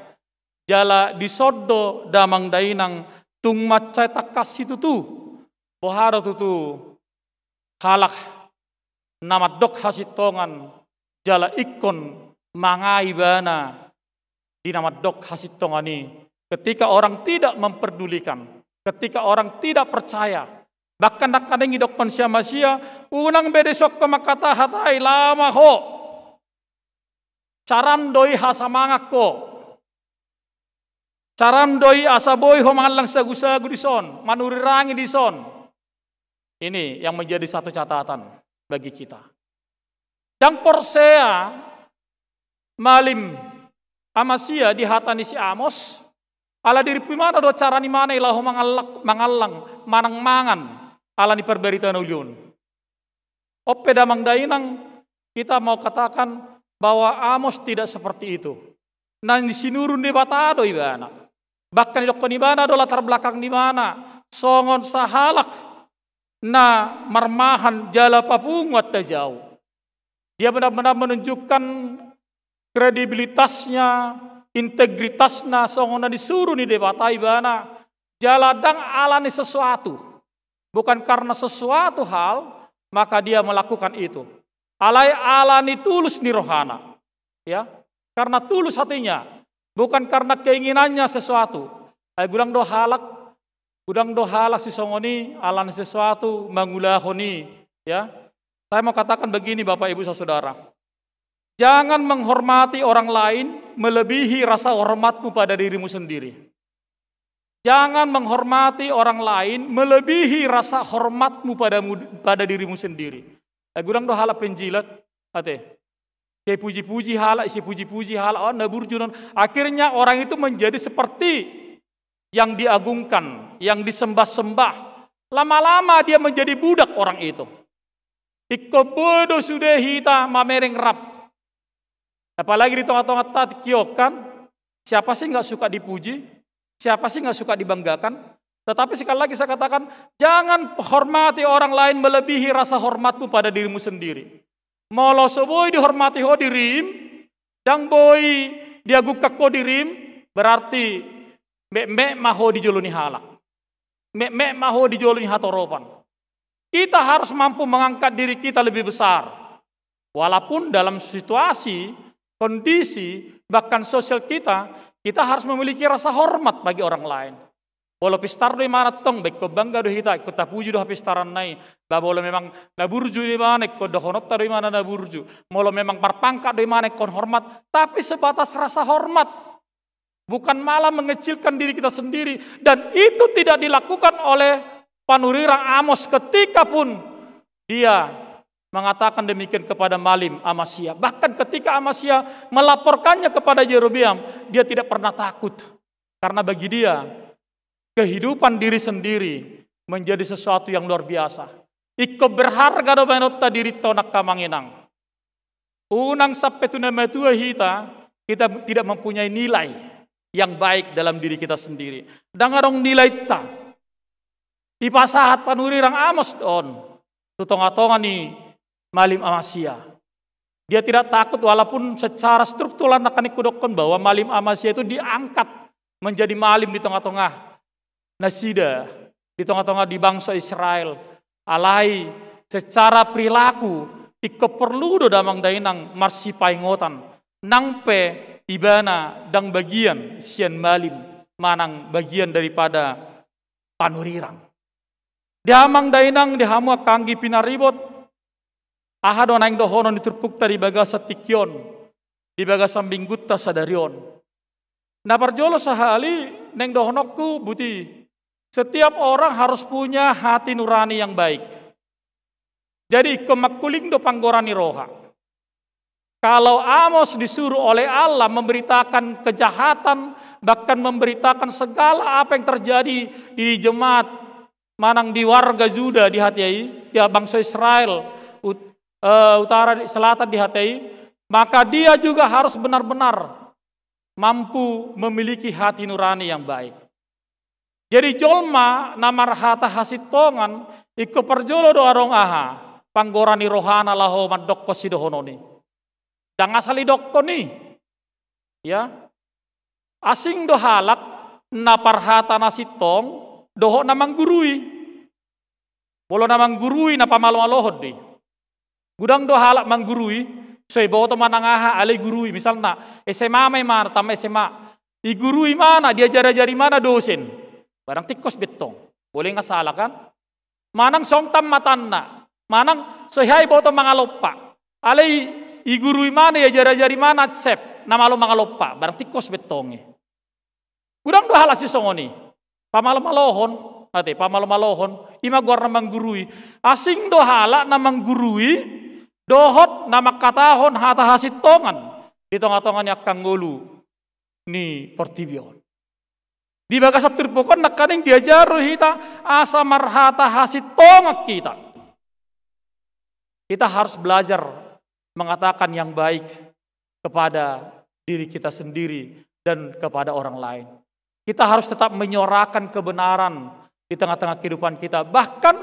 Jala dison do damang dainang, tung mansai tangkas situtu boha do tutu halak na mandok hasintongan, jala ingkon mangae ibana di na mandok hasintongan i. Ketika orang tidak memperdulikan, ketika orang tidak percaya, bahkan nangkaning didokkon si Amasia, unang be dison ho mangkatahon hata i, laho ma ho. Caram do i asa mangan ho. Caram do i asa boi ho mangallang sagusagu dison, manurirangi dison. Ini yang menjadi satu catatan bagi kita. Ndang porsea Malim Amasia di hata ni si Amos, ala dirimpu ibana do cara ni ibana i laho mangallang, mangallang, manang mangan, ala ni parbarita na uli on. On pe damang dainang, kita mau katakan bahwa Amos tidak seperti itu. Na sinuru ni Debata do ibana. Bahkan didokkon ibana do latar belakang ni ibana songon sahalak na marmahan jala papungu antajau. Dia benar-benar menunjukkan kredibilitasnya, integritasna songon na disuru ni Debata ibana, jala ndang ala ni sesuatu. Bukan karena sesuatu hal, maka dia melakukan itu. Alai ala ni tulus ni rohana. Ya, karena tulus hatinya, bukan karena keinginannya sesuatu. Ai godang do halak, godang do halak sisongon i, ala ni sesuatu mangulahon i, ya. Saya mau katakan begini, Bapak Ibu Saudara. Jangan menghormati orang lain melebihi rasa hormatmu pada dirimu sendiri. Jangan menghormati orang lain melebihi rasa hormatmu padamu, pada dirimu sendiri. Eh, godang do halak penjilat, ate. Ise puji-puji halak, ise puji-puji halak, oh, na burju on. Akhirnya orang itu menjadi seperti yang diagungkan, yang disembah-sembah. Lama-lama dia menjadi budak orang itu. Ingkon boi do sude hita mamereng rap. Apalagi di tonga-tonganta tingki on kan, siapa sih nggak suka dipuji? Siapa sih nggak suka dibanggakan? Tetapi sekali lagi saya katakan, jangan hormati orang lain melebihi rasa hormatmu pada dirimu sendiri. Molo so boi dihormati ho dirim, ndang boi diagungkan ho dirim, berarti metmet ma ho di jolo ni halak. Metmet ma ho di jolo ni hatoropan. Kita harus mampu mengangkat diri kita lebih besar. Walaupun dalam situasi, kondisi, bahkan sosial kita, kita harus memiliki rasa hormat bagi orang lain. Molo pistar do imana tong, ba ingkon bangga do hita, ingkon tapuji do hapistaranna i. Ba molo memang na burju do imana, ingkon dohononta do imana na burju. Molo memang marpangkat do imana, ingkon hormat, tapi sebatas rasa hormat. Bukan malah mengecilkan diri kita sendiri. Dan itu tidak dilakukan oleh panurirang Amos ketika pun dia mengatakan demikian kepada Malim Amasia. Bahkan ketika Amasia melaporkannya kepada Yerobeam, dia tidak pernah takut. Karena bagi dia, kehidupan diri sendiri menjadi sesuatu yang luar biasa. Ingkon berharga do baenonta dirinta on, angka amang inang. Unang sampe tu na matua hita, kita tidak mempunyai nilai yang baik dalam diri kita sendiri. Ndang adong nilainta. Dipasahat panurirang Amos do on tu tongatonga ni Malim Amasia. Dia tidak takut, walaupun secara struktural nangkaning hudokkon bahwa Malim Amasia itu diangkat menjadi malim di tongatonga nasida, di tongatonga di bangso Israel. Alai secara perilaku, ingkon porlu do damang dainang marsipaingotan, nang pe ibana ndang bagian sian malim manang bagian daripada panurirang. Di hamu amang dainang, di hamu angka anggi pinaribot, aha do naeng dohonon ni turpukta di bagasan tingki on, di bagasan minggunta sadari on? Na parjolo sahali naeng dohononku, buti, setiap orang harus punya hati nurani yang baik. Jadi ingkon mangkuling do panggora ni roha. Kalau Amos disuruh oleh Allah memberitakan kejahatan, bahkan memberitakan segala apa yang terjadi di jemaat manang di warga Juda di hatiha i, di bangso Israel ut-, eh, utara, selatan di hatiha i, maka dia juga harus benar-benar mampu memiliki hati nurani yang baik. Jadi jolma na marhata hasintongan, ingkon parjolo do adong aha? Panggora ni rohana laho mandokkon sidohonon i. Ndang asal idokkon i. Ya. Asing do halak na parhata na sintong dohot na manggurui. Molo na manggurui na pamalomalohon do i. Godang do halak manggurui, so iboto manang aha, alai gurui, misalna S M A ma imana, tamat S M A. Igurui imana, diajar-ajari imana dosen. Barang tingkos be tong. Bole nga sala kan? Manang songtan matanna. Manang so hea iboto mangalompa. Alai igurui imana, diajar-ajari imana sep, na malo mangalompa. Barang tingkos be tong i. Godang do halak sisongon i. Pamalomalohon, ate, pamalomalohon, i ma goarna manggurui. Asing do halak na manggurui dohot na mangkatahon hata hasintongan di tongatonga ni angka ngolu ni portibi on. Di bagasan turpuk on nangkaning diajar do hita asa marhata hasintongan hita. Kita harus belajar mengatakan yang baik kepada diri kita sendiri dan kepada orang lain. Kita harus tetap menyuarakan kebenaran di tengah-tengah kehidupan kita. Bahkan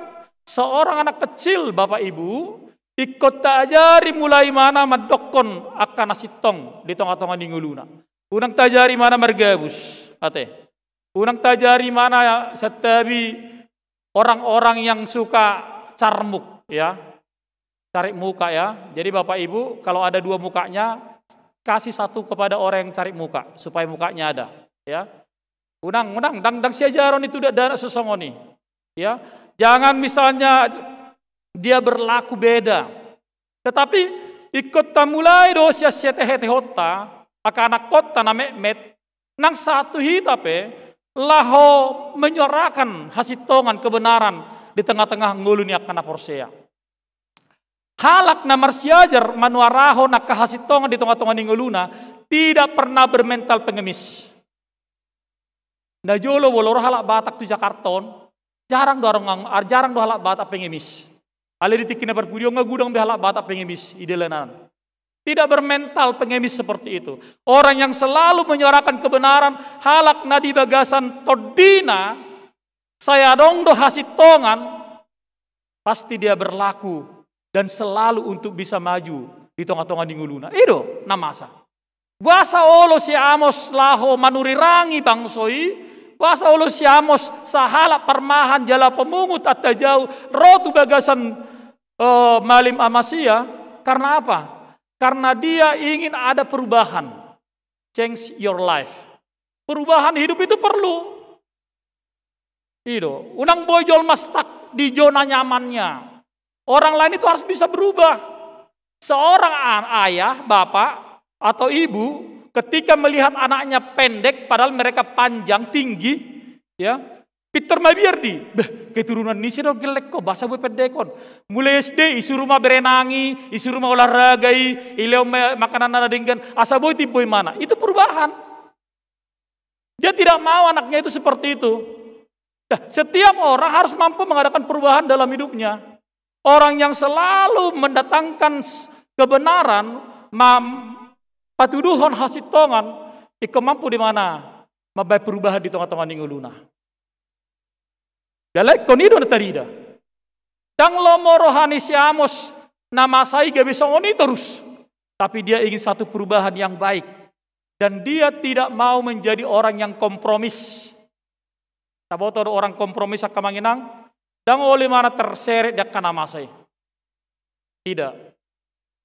seorang anak kecil, Bapak Ibu, ingkon taajari mulai imana mandokkon angka na sintong di tongatonga ni ngoluna. Unang taajari imana margabus, ate. Unang taajari imana santabi orang-orang yang suka carmuk, ya. Carik muka, ya. Jadi Bapak Ibu, kalau ada dua mukanya, kasih satu kepada orang yang carik muka, supaya mukanya ada, ya. Unang, unang, ndang, ndang siajaron i tu dakdanak sisongon i. Ya. Jangan misalnya dia berlaku beda. Tetapi ingkon tamulai do sian sietehetehonta, angka anakkonta na metmet, nang sahat tu hita pe, laho menyuarakan hasintongan kebenaran di tengah-tengah ngolu ni angka na porsea. Halak na marsiajar manuarahon angka hasintongan di tongatonga ni ngoluna, tidak pernah bermental pengemis. Najolo molo ro halak Batak tu Jakarta on, jarang do adong, jarang do halak Batak pengemis. Alai di tingki na parpudi on nga godang be halak Batak pengemis i di dalanan. Tidak bermental pengemis seperti itu. Orang yang selalu menyuarakan kebenaran, halak na di bagasan tondina, sai adong do hasintongan, pasti dia berlaku dan selalu untuk bisa maju di tonga-tonga ni ngoluna. I do na masa. Boasa olo si Amos laho manurirangi bangso i, boasa olo si Amos sahalak parmahan jala pemungut antajau ro tu bagasan, eh, malim Amasia. Karena apa? Karena dia ingin ada perubahan. Change your life. Perubahan hidup itu perlu. I do, unang boi jolma stuck di zona nyamannya. Orang lain itu harus bisa berubah. Seorang an-, ayah, bapak, atau ibu, ketika melihat anaknya pendek, padahal mereka panjang, tinggi, ya, pintor mabiar di, "Beh, keturunan ni si do gellek ho, boasa boi pendekon?" Mulai S D, isuru ma berenang i, isuru ma olahraga i, ilehon ma makanan na denggan, asa boi timboi mana. Itu perubahan. Dia tidak mau anaknya itu seperti itu. Nah, setiap orang harus mampu mengadakan perubahan dalam hidupnya. Orang yang selalu mendatangkan s-, kebenaran, ma-, patuduhon hasintongan, ingkon mampu di mana mambaen perubahan di tonga-tonga ni ngoluna. Jala ingkon i do na tarida. Ndang lomo roha ni si Amos na masa i gabe songon i torus. Tapi dia ingin satu perubahan yang baik. Dan dia tidak mau menjadi orang yang kompromis. Taboto do orang kompromis, angka amang inang? Ndang olo imana terseret di angka na masa i. Tidak.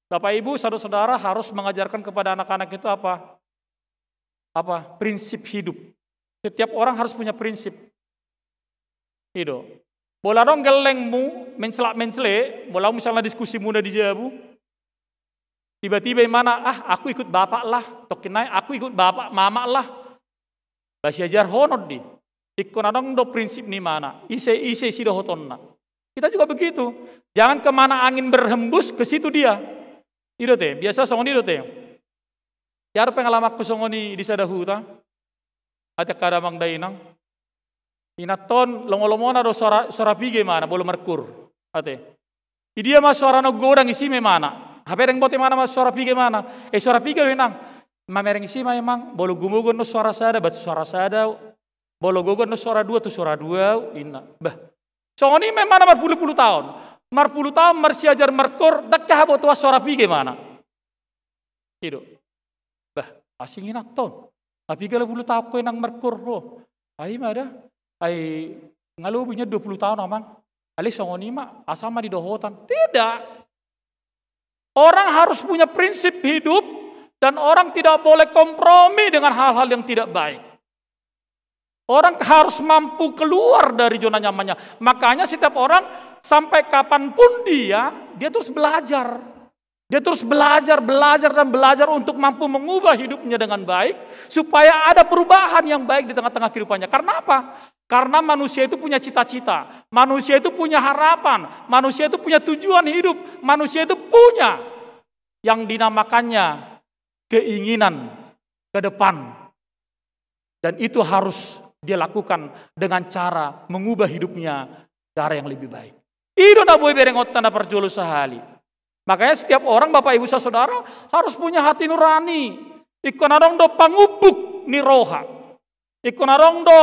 Bapak Ibu, saudara-saudara harus mengajarkan kepada anak-anak itu apa? Apa? Prinsip hidup. Setiap orang harus punya prinsip. I do. Molo adong gellengmu, mencela-mencele, molo misalna diskusimuna di jabu, tiba-tiba imana, "Ah, aku ikut bapak lah," tongkin nai, "Aku ikut bapak, mamak lah." Ba siajarhonon di. Ingkon adong do prinsip ni imana. Ise, ise sidohotonna. Kita juga begitu. Jangan kemana angin berhembus, ke situ dia. I do te, biasa songon i do te. Ia do pengalamanku songon i di sada huta. Ate angka damang dainang. Inanta on lomo-lomona do suara, suara piga imana, molo markur. Ate. Di dia ma suara na godang, isi ma imana. Hape ndang boto imana ma suara piga imana. Eh, suara piga do inang. Mamereng isi ma imang, molo gogo annon suara sada, ba tu suara sada. Molo gogo annon suara dua, tu suara dua, inna. Bah. Songon i ma imana marpulu-pulu taon. Marpulu taon marsiajar markur, ndang hea botoan suara piga imana. I do. Bah, asing inanta on. Piga pulu taon ho inang markur ho. Ai ma da. Ai nga lobi nian dua pulu taon, amang. Alai songon i ma, asa ma didohotan. Tidak. Orang harus punya prinsip hidup dan orang tidak boleh kompromi dengan hal-hal yang tidak baik. Orang harus mampu keluar dari zona nyamannya. Makanya setiap orang, sampai kapanpun dia, dia terus belajar. Dia terus belajar, belajar, dan belajar untuk mampu mengubah hidupnya dengan baik, supaya ada perubahan yang baik di tengah-tengah kehidupannya. Karena apa? Karena manusia itu punya cita-cita, manusia itu punya harapan, manusia itu punya tujuan hidup, manusia itu punya yang dinamakannya keinginan ke depan. Dan itu harus dia lakukan dengan cara mengubah hidupnya ke arah yang lebih baik. I do na boi berengonta na parjolo sahali. Makanya setiap orang, Bapak Ibu Saudara, harus punya hati nurani. Ingkon adong do pangumbuk ni roha. Ingkon adong do,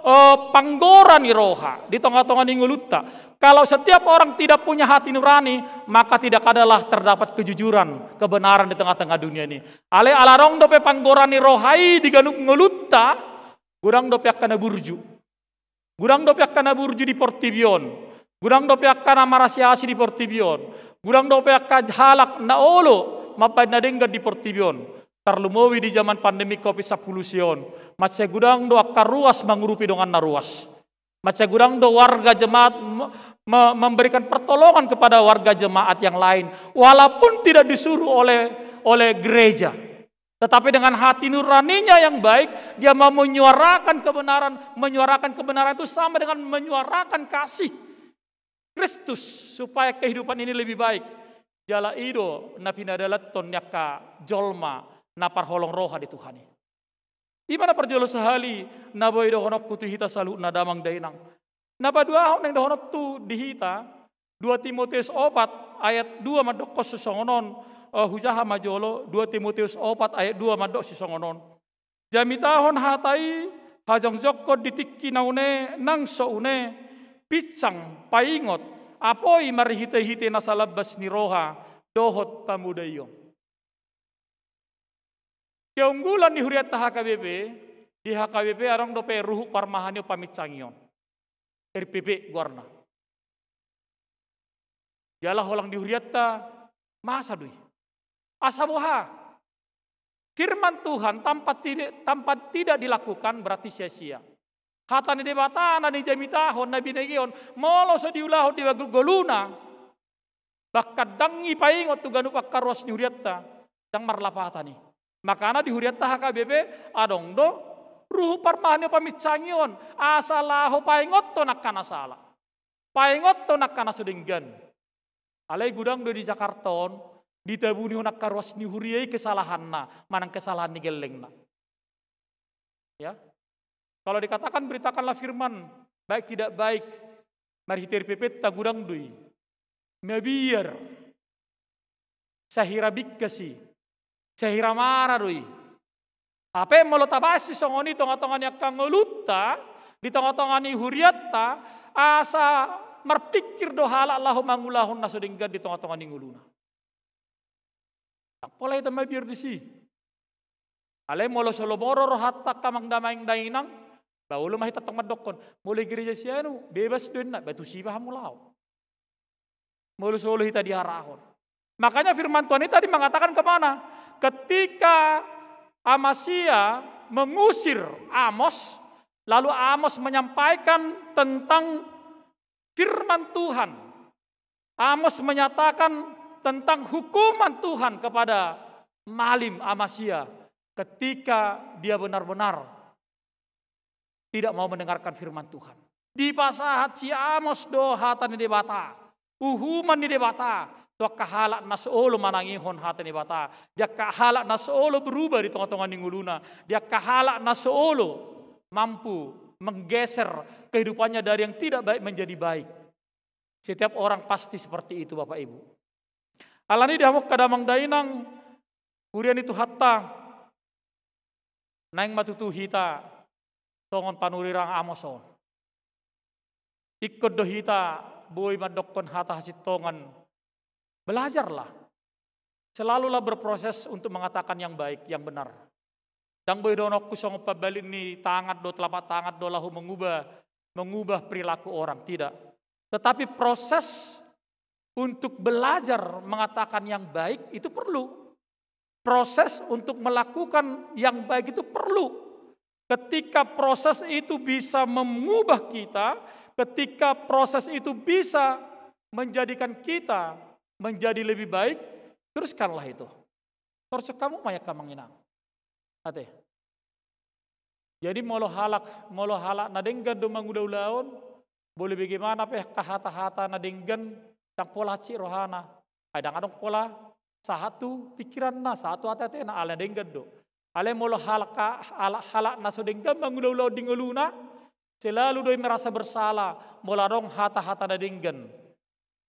eh, panggora ni roha di tonga-tonga ni ngolunta. Kalau setiap orang tidak punya hati nurani, maka tidak adalah terdapat kejujuran, kebenaran di tengah-tengah dunia ini. Alai ala adong dope panggora ni roha i di ganup ngolunta, godang dope angka na burju. Godang dope angka na burju di portibi on. Godang dope angka na marasiasi di portibi on. Godang dope angka halak na olo mambaen na denggan di portibi on. Tarlumobi di zaman pandemi covid sampulu sia on. Mansai godang do angka ruas mangurupi dongan na ruas. Mansai godang do warga jemaat me-, me-, memberikan pertolongan kepada warga jemaat yang lain, walaupun tidak disuruh oleh, oleh gereja. Tetapi dengan hati nuraninya yang baik, dia mau menyuarakan kebenaran. Menyuarakan kebenaran itu sama dengan menyuarakan kasih Kristus, supaya kehidupan ini lebih baik. Jala i do na pinadalanhon ni angka jolma na parholong roha di Tuhan i. I ma na parjolo sahali na boi dohononku tu hita saluhutna, damang dainang. Na paduahon naeng dohononku di hita, dua Timoteus opat ayat dua mandokkon sisongon on, eh, hujaha ma jolo, dua Timoteus opat ayat dua mandok sisongon on. Jamitahon hata i, hajongjongkon di tingki na une nang so une, pinsang, paingot, apoi marhite-hite nasa lambas ni roha dohot pamodaion. Keunggulan ni hurianta H K B P, di H K B P adong dope ruhut parmahanion paminsangion. R P P goarna. Jala holan di hurianta masa do i. Asa boha? Firman Tuhan tanpa tidak, tanpa tidak dilakukan berarti sia-sia. Hata ni Debata na nijamitahon, na binegehon, molo so diulahon di ngoluna, bahkan ndang i paingot tu ganup angka ruas ni hurianta, ndang marlapatan i. Makana di hurianta H K B P adong do ruhut parmahanion paminsangion, asa laho paingothon angka na sala. Paingothon angka na so denggan. Alai godang do di Jakarta on, ditabunihon angka ruas ni huria i kesalahanna, manang kesalahan ni gellengna. Ya. Kalau dikatakan beritakanlah firman, baik tidak baik, marhite R P P-ta godang do i. Mabiar. Sahira bingkas i. Sahira mara do i. Hape molo tabaen sisongon i tonga-tonga ni angka ngolunta, di tonga-tonga ni hurianta, asa marpingkir do halak laho mangulahon na so denggan di tonga-tonga ni ngoluna. Ndang pola hita mabiar disi. Alai molo so lomo rohanta angka amang damang dainang, ba olo ma hita tong mandokkon, molo i gereja si anu, bebas do inna, ba tusi ma hamu laho. Molo so olo hita diarahon. Makanya firman Tuhan ini tadi mengatakan kemana? Ketika Amasia mengusir Amos, lalu Amos menyampaikan tentang firman Tuhan. Amos menyatakan tentang hukuman Tuhan kepada malim Amasia ketika dia benar-benar tidak mau mendengarkan firman Tuhan. Dipasahat si Amos do hata ni Debata, uhuman ni Debata, tu angka halak na so olo manangihon hata ni Debata, di angka halak na so olo berubah di tonga-tonga ni ngoluna, di angka halak na so olo mampu menggeser kehidupannya dari yang tidak baik menjadi baik. Setiap orang pasti seperti itu, Bapak Ibu. Alani i di hamu angka damang dainang, huria ni Tuhanta, naeng ma tutu hita songon panurirang Amos on. Ingkon do hita boi mandokkon hata hasintongan. Belajarlah. Selalulah berproses untuk mengatakan yang baik, yang benar. Ndang boi dohononku songon pambalit ni tangan do, telapak tangan do laho mengubah, mengubah perilaku orang, tidak. Tetapi proses untuk belajar mengatakan yang baik itu perlu. Proses untuk melakukan yang baik itu perlu. Ketika proses itu bisa mengubah kita, ketika proses itu bisa menjadikan kita menjadi lebih baik, teruskanlah itu. Torcok hamu ma i angka amang inang. Ate. Jadi molo halak, molo halak na denggan do mangula-ulaon, boi bagaimana pe angka hata-hata na denggan, ndang pola hansit rohana. Ai ndang adong pola sahat tu pingkiranna, sahat tu ate-atena, ala na denggan do. Alai molo halak, halak, halak na so denggan mangula-ulaon di ngoluna, selalu do i merasa bersalah molo adong hata-hata na denggan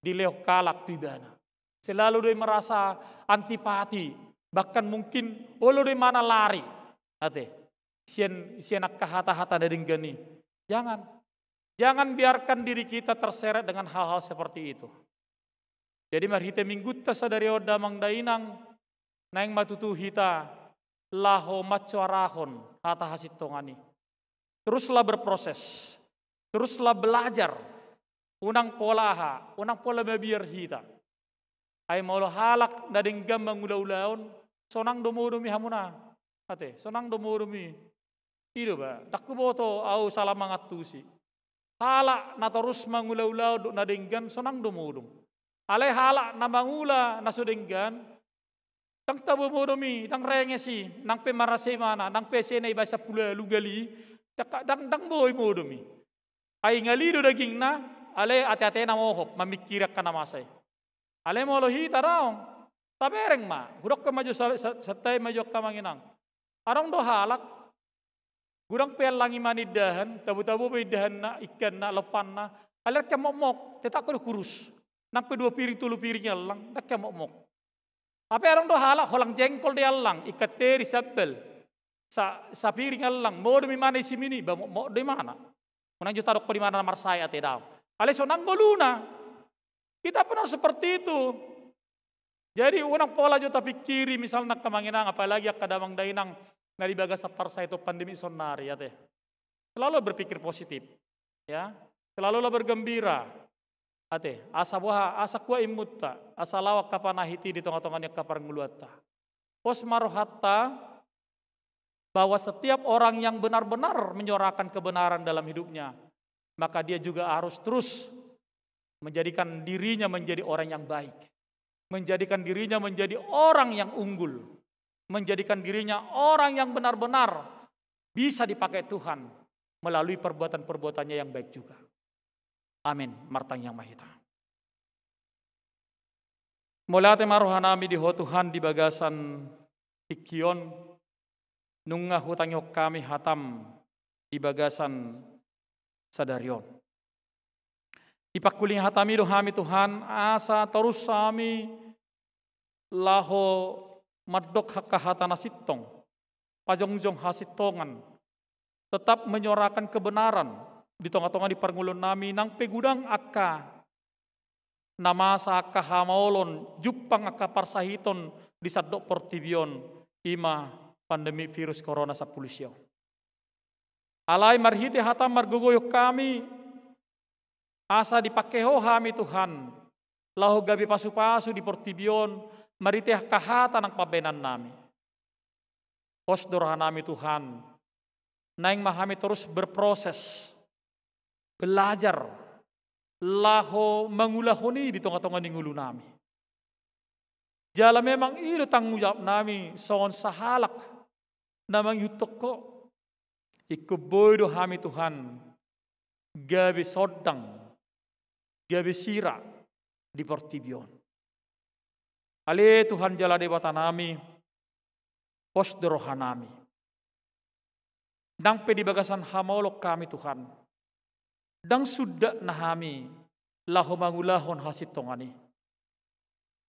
dilehon halak tu ibana. Selalu do i merasa antipati, bahkan mungkin olo do i manang lari. Ate, sian, sian angka hata-hata na denggan i. Jangan. Jangan biarkan diri kita terseret dengan hal-hal seperti itu. Jadi marhite Minggunta sadari on damang dainang, naeng ma tutu hita laho mansoarahon hata hasintongan i. Teruslah berproses. Teruslah belajar. Unang pola aha, unang pola mabiar hita. Ai molo halak na denggan mangula-ulaon, sonang do modom i hamuna. Ate, sonang do modom i. I do ba, ndang huboto au sala mangantusi. Halak na torus mangula-ulaon dohot na denggan, sonang do modom. Alai halak na mangula na so denggan, ndang tabo modom i, ndang renges i, nang pe marasa imana, nang pe sena i ba sampulu ualu gali, ndang, ndang, ndang boi modom i. Ai ngali do dagingna, alai ate-atena mohop, mamingkiri angka na masa i. Alai molo hita daong, tabereng ma, hudokkon ma jo sa-, sa-, santabi ma jo angka amang inang. Adong do halak, godang pe allang i ma na indahan, tabo-tabo pe indahanna, ikanna, lompanna, alai ndang hea mokmok, tetap do kurus. Nang pe dua piring, tolu piring allang, ndang hea mokmok. Hape adong do halak holang jengkol do i allang, ikan teri, sambal. Sa-, sapiring allang, modom imana isi mi ni, ba mokmok do imana. Unang jo tadokkon imana na marsae ate, daong. Alai sonang ngoluna. Kita pun harus seperti itu. Jadi unang pola jo tapingkiri misalna angka amang inang, apalagi angka damang dainang na di bagasan parsahiton pandemi saonari, ate. Selalu berpikir positif, ya. Selalulah bergembira. Ate, asa boha, asa kuat imunta, asa laho angka panahit i di tonga-tonga ni angka parngoluanta. Pos ma rohanta bahwa setiap orang yang benar-benar menyuarakan kebenaran dalam hidupnya, maka dia juga harus terus menjadikan dirinya menjadi orang yang baik, menjadikan dirinya menjadi orang yang unggul, menjadikan dirinya orang yang benar-benar bisa dipakai Tuhan melalui perbuatan-perbuatannya yang baik juga. Amin. Martangiang ma hita. Mauliate ma rohanami di Ho Tuhan di bagasan tingki on, nunga hutangihon hami hatam di bagasan sadari on. Dipangkulingi hatami do hami Tuhan, asa torus hami laho mandok angka hata na sintong, pajongjong hasintongan, tetap menyuarakan kebenaran di tonga-tonga ni parngoluonnami, nang pe godang angka na masa, angka hamaolon, jumpang angka parsahiton di sandok portibi on, i ma pandemi virus corona sampulu sia on. Alai marhite hatam margogoihon hami, asa dipangke Ho hami Tuhan, laho gabe pasu-pasu di portibi on, marhite angka hata nang pambahenannami. Pos do rohanami Tuhan, naeng ma hami torus berproses, belajar, laho mangulahon i di tonga-tonga ni ngolunami. Jala memang i do tanggung jawabnami songon sahalak na mangihuthon Ho. Ingkon boi do hami Tuhan gabe sondang, gabe sira di portibi on. Ale Tuhan jala Debatanami, pos do rohanami. Nang pe di bagasan hamaolon hami Tuhan, ndang sundat na hami laho mangulahon hasintongan i.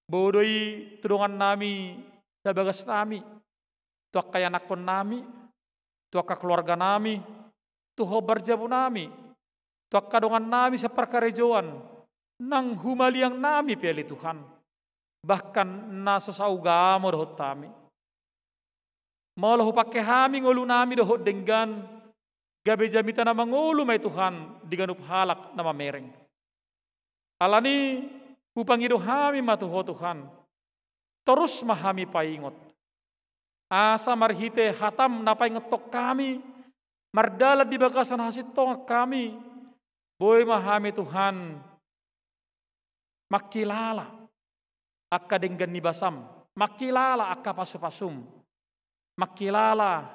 Boi do i tu dongannami sabagasnami, tu angka ianakkonnami, tu angka keluarganami, tu hombar jabunami, tu angka dongannami saparkarejoan, nang humaliangnami pe ale Tuhan, bahkan na so saugamo dohot hami. Molo hupangke hami ngolunami dohot denggan, gabe jamita na mangolu ma i Tuhan di ganup halak na mamereng. Alani hupangido hami ma tu Ho Tuhan, torus ma hami paingot, asa marhite hatam na paingothon hami, mardalan di bagasan hasintongan hami, boi ma hami Tuhan mangkilala angka denggan ni basam, mangkilala angka pasu-pasum, mangkilala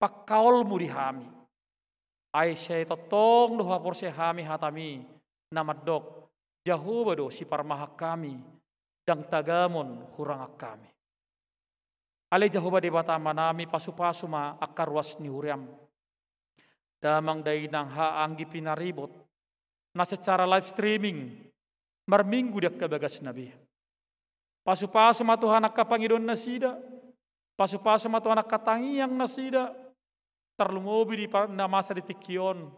pangkaolmu di hami. Ai sai tongtong do haporseai hami hatami na mandok, Jahowa do siparmahan hami, ndang tagamon hurangan hami. Ale Jahowa Debata Amanami, pasu-pasu ma angka ruas ni huriam, damang dainang, haha anggi pinaribot na secara live streaming marminggu di angka bagasna be. Pasu-pasu ma Tuhan angka pangidoannasida, pasu-pasu ma Tuhan angka tangiangnasida, tarlumobi di pa-, na masa di tingki on.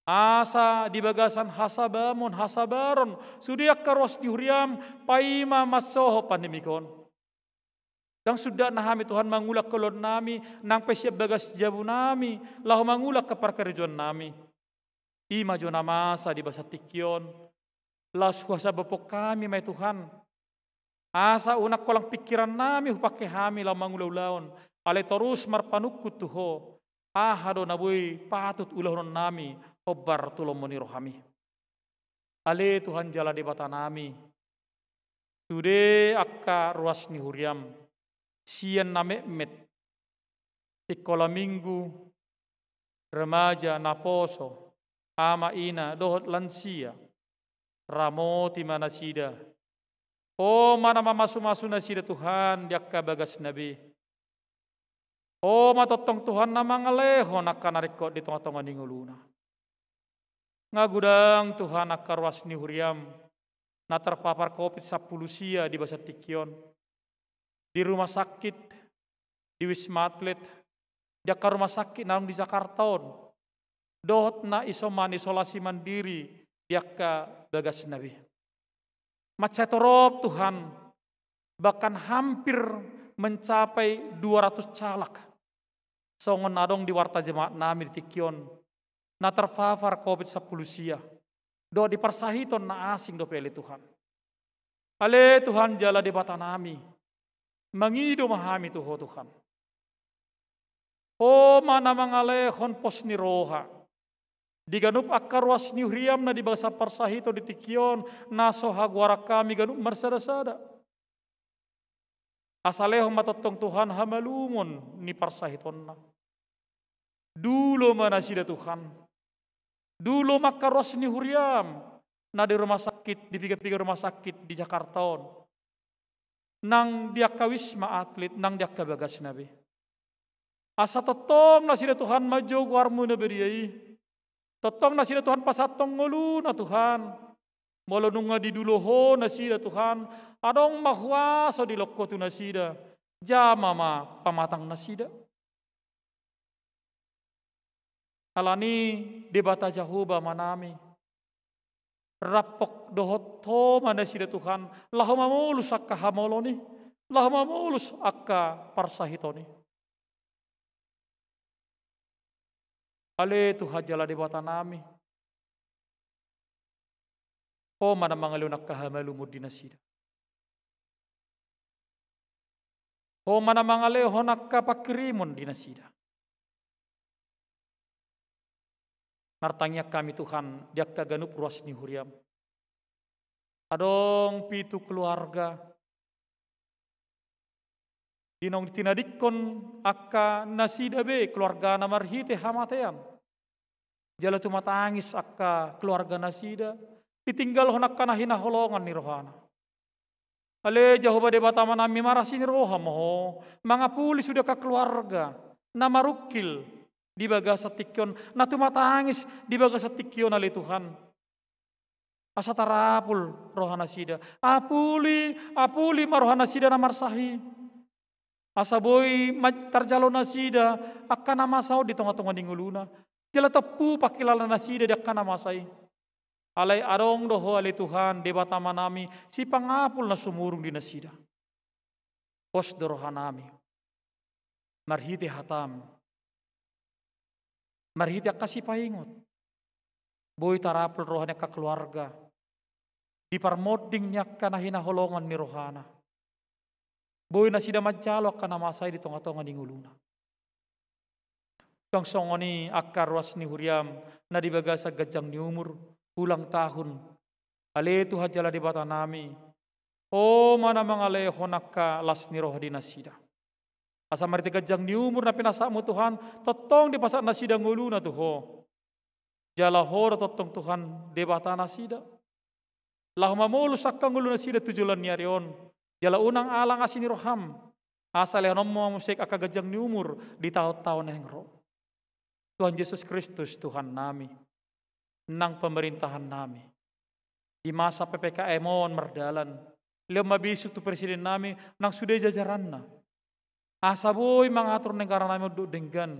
Asa di bagasan hasabamon, hasabaron sude angka ruas ni huriam, paima mansohot pandemik on. Ndang sundat na hami Tuhan mangula angka ulaonnami, nang pe sian bagas jabunami, laho mangula angka parkarejoannami. I ma jo na masa di bagasan tingki on, laos huhasabamhon hami ma i Tuhan. Asa unang holang pingkirannami hupangke hami laho mangula ulaon, alai torus marpanungkun tu Ho, aha do na boi patut ulahononnami hombar tu lomo ni rohami. Ale Tuhan jala Debatanami, sude angka ruas ni huriam, sian na metmet, sikola minggu, remaja, naposo, ama ina dohot lansia, ramoti ma nasida. Ho ma na mamasu-masu nasida Tuhan di angka bagasna be. Ho ma tongtong Tuhan na mangalehon angka na ringkot di tonga-tonga ni ngoluna. Nga godang Tuhan angka ruas ni huriam na terpapar covid sampulu sia di bagasan tingki on, di rumah sakit, di Wisma Atlet, di angka rumah sakit na adong di Jakarta on, dohot na isoman, isolasi mandiri di angka bagasna be. Mansai torop Tuhan, bahkan hampir mencapai dua ratus calak. Songon na adong di warta jemaat nami di tingki on, na terpapar covid sampulu sia. Dohot di parsahiton na asing dope ale Tuhan. Ale Tuhan jala Debata nami, mangido ma hami tu Ho Tuhan. Ho ma na mangalehon pos ni roha di ganup angka ruas ni huriaM na di bagasan parsahiton di tingki on, na so hagoaran hami ganup marsada-sada. Asa lehon ma tongtong Tuhan hamalumon ni parsahitonna. Dulo ma nasida Tuhan. Dulo ma angka ruas ni huriaM na di rumah sakit, di piga-piga rumah sakit di Jakarta on. Nang di angka Wisma Atlet, nang di angka bagasna be. Asa tongtong nasida Tuhan manjou goarMu na badia i. Tongtong nasida Tuhan pasahathon ngoluna Tuhan. Molo nunga didulo Ho nasida Tuhan, adong ma huaso dilehon Ho tu nasida. Jama ma pamatang nasida. Alani Debata Jahowa Amanami, rampok dohot Ho ma nasida Tuhan, laho mamolus angka hamolon i, laho mamolus angka parsahiton i. Ale Tuhan jala Debata nami, Ho ma na mangalehon angka hamalumon di nasida. Ho ma na mangalehon angka pangkirimon di nasida. Martangiang hami Tuhan di angka ganup ruas ni huriaM. Adong pitu keluarga di naung tinadingkon angka nasida be keluargana marhite hamatean. Jala tumatangis angka keluarga nasida, ditinggalhon angka na hinaholongan ni rohana. Ale Jahowa Debata Amanami, marasi ni roha ma Ho mangapuli sude angka keluarga na marungkil di bagasan tingki on, na tumatangis di bagasan tingki on ale Tuhan. Asa tarapul roha nasida. Apuli, apuli ma roha nasida na marsah i. Asa boi ma-, tarjalo nasida angka na masa on di tonga-tonga ni ngoluna. Jala tompu pangkilala nasida di angka na masa i. Alai adong do Ho ale Tuhan, Debata Amanami, sipangapul na sumurung di nasida. Pos do rohanami. Marhite hataM. Marhite angka sipaingot. Boi tarapul roha ni angka keluarga. Di parmonding ni angka na hinaholongan ni rohana. Boi nasida manjalo angka na masa i di tonga-tonga ni ngoluna. Suang songon i angka ruas ni huriaM na di bagasan ganjang ni umur, ulang tahun. Ale Tuhan jala Debata nami, Ho ma na mangalehon angka las ni roha di nasida. Asa marhite ganjang ni umur na pinasahatMu Tuhan, tongtong dipasahat nasida ngoluna tu Ho. Jala Ho do tongtong Tuhan Debata nasida. Laho mamolus angka ngolu nasida tu joloan ni ari on. Jala unang alang asi ni rohaM. Asa lehononMu ma muse angka ganjang ni umur di taon-taon naeng ro. Tuhan Jesus Kristus Tuhan nami. Nang pemerintahan nami. Di masa P P K M on mardalan. Lehon ma bisuk tu presiden nami nang sude jajaranna. Asa boi mangatur negara nami on dohot denggan.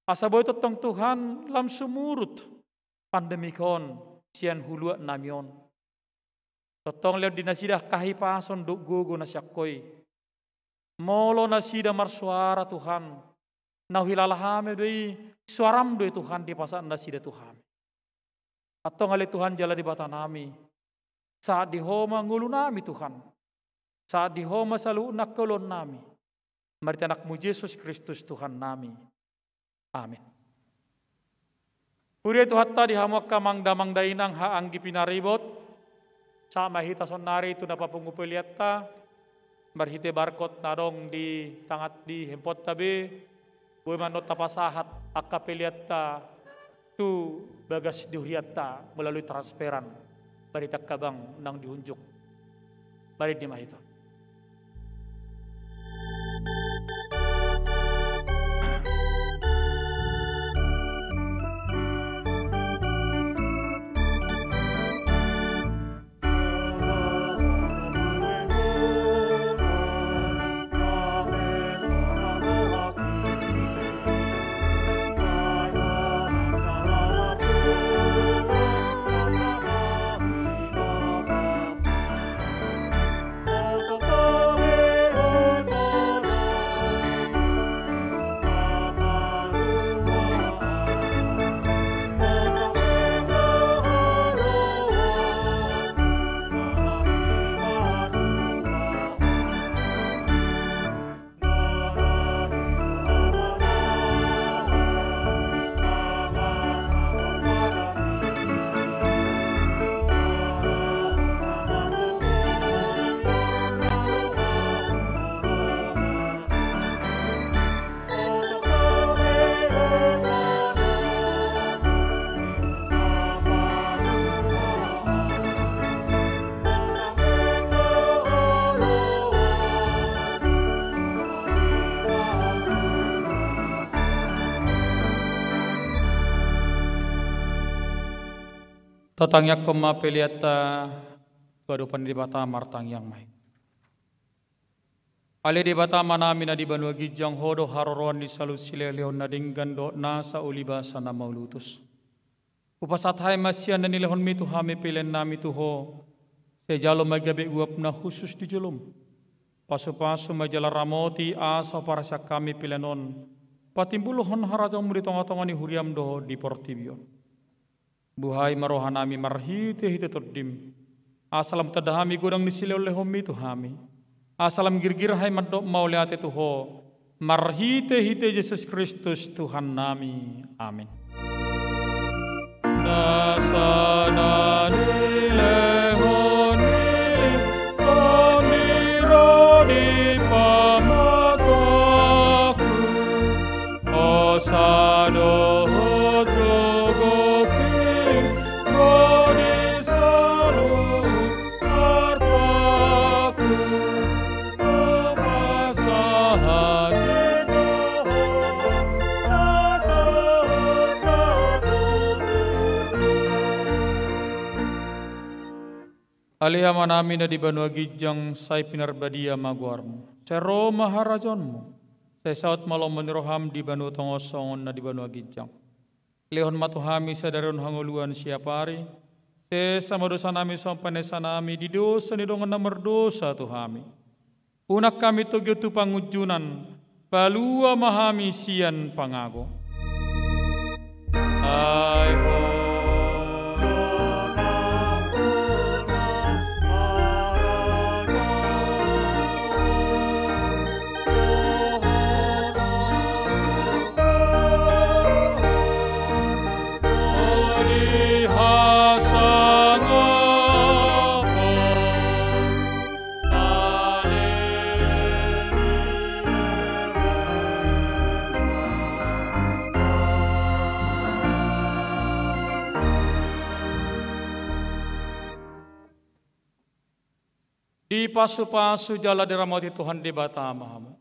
Asa boi tongtong Tuhan lam sumurut pandemi on sian huluat nami on. Tongtong lehon di nasida angka hipason dohot gogo na sian Ho i. Molo nasida marsuara Tuhan, na huhilala hami do i, suaraM do i Tuhan dipasahat nasida tu hami. Antong ale Tuhan jala Debata nami, sahat di Ho ma ngolu nami Tuhan. Sahat di Ho ma saluhut angka ulaon nami. Marhite AnakMu Jesus Kristus Tuhan nami. Amin. Huria Tuhanta di hamu angka amang damang dainang haha anggi pinaribot. Sahat ma hita saonnari tu na papungu peleanta. Marhite barcode na adong di tangan di handphoneta be. Boi ma annon tapasahat angka peleanta tu bagas di hurianta melalui transferan. Marhite angka bank nang di unjuk. Marende ma hita. Tatangiangkon ma peleanta tu adopan ni Debata. Martangiang ma hita. Ale Debata Amanami na di banua ginjang, Ho do haroroan ni saluhut silehon na denggan dohot nasa ulibasa na mauliutus. Hupasahat hami ma sian na nilehonmi tu hami peleannami tu Ho. Sai jalo ma gabe uap na hushus di jolom. Pasupasu ma jala ramoti asa huparhaseang hami pelean on patimbulhon harajaonmu di tongatonga ni huriam dohot di portibi on. Buhai ma rohanami marhitehite Tondim, asa lam tanda hami godang ni silehonlehonmi tu hami, asa lam girgir hami mandok mauliate tu Ho, marhitehite Jesus Kristus Tuhannami. Amin. Nasa na nilehonmi, Tondim, ro di pamatangku. Hosa dohot gogoki, ro di saluhut artaku. Hupasahat hami tu Ho, na so satututu. Ale Amanami na di banua ginjang, sai pinarbadia ma goarmu. Sai ro ma harajaonmu. Sai saut ma lomo ni roham di banua tonga on songon na di banua ginjang. Lehon ma tu hami sadari on hangoluan siapari. Sesa ma dosanami songon panesanami di dosa ni dongan na mardosa tu hami. Unang hami togihon tu pangunjunan, palua ma hami sian pangago. Ai Ho do harajaon, dohot hangoluan, ro di hasangapon. Dipasupasu jala diramoti Tuhan Debata ma hamu.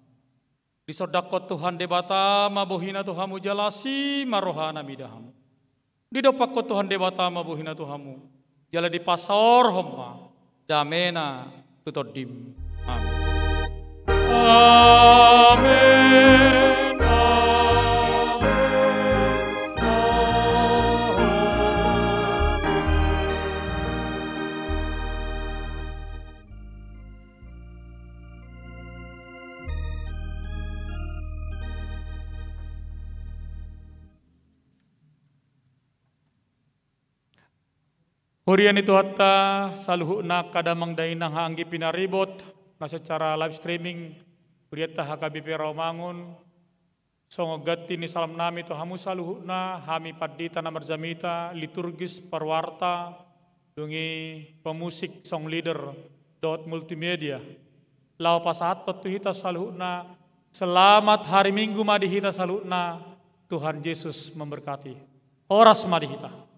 Disondangkon Tuhan Debata ma bohina tu hamu jala asi ma rohana mida hamu. Didompakkon Tuhan Debata ma bohina tu hamu, jala dipasaorhon ma damena tu tondim. Amin. Amin. Amin. Amin. Huria ni Tuhanta saluhutna, angka damang dainang, anggi pinaribot na secara live streaming, hurianta H K B P Rawamangun, songon ganti ni salamnami tu hamu saluhutna, hami pandita na marjamita, liturgis, parwarta, dung i pemusik, song leader, dohot multimedia. Laho pasahathon tu hita saluhutna, selamat hari Minggu ma di hita saluhutna, Tuhan Yesus memberkati. Horas ma di hita.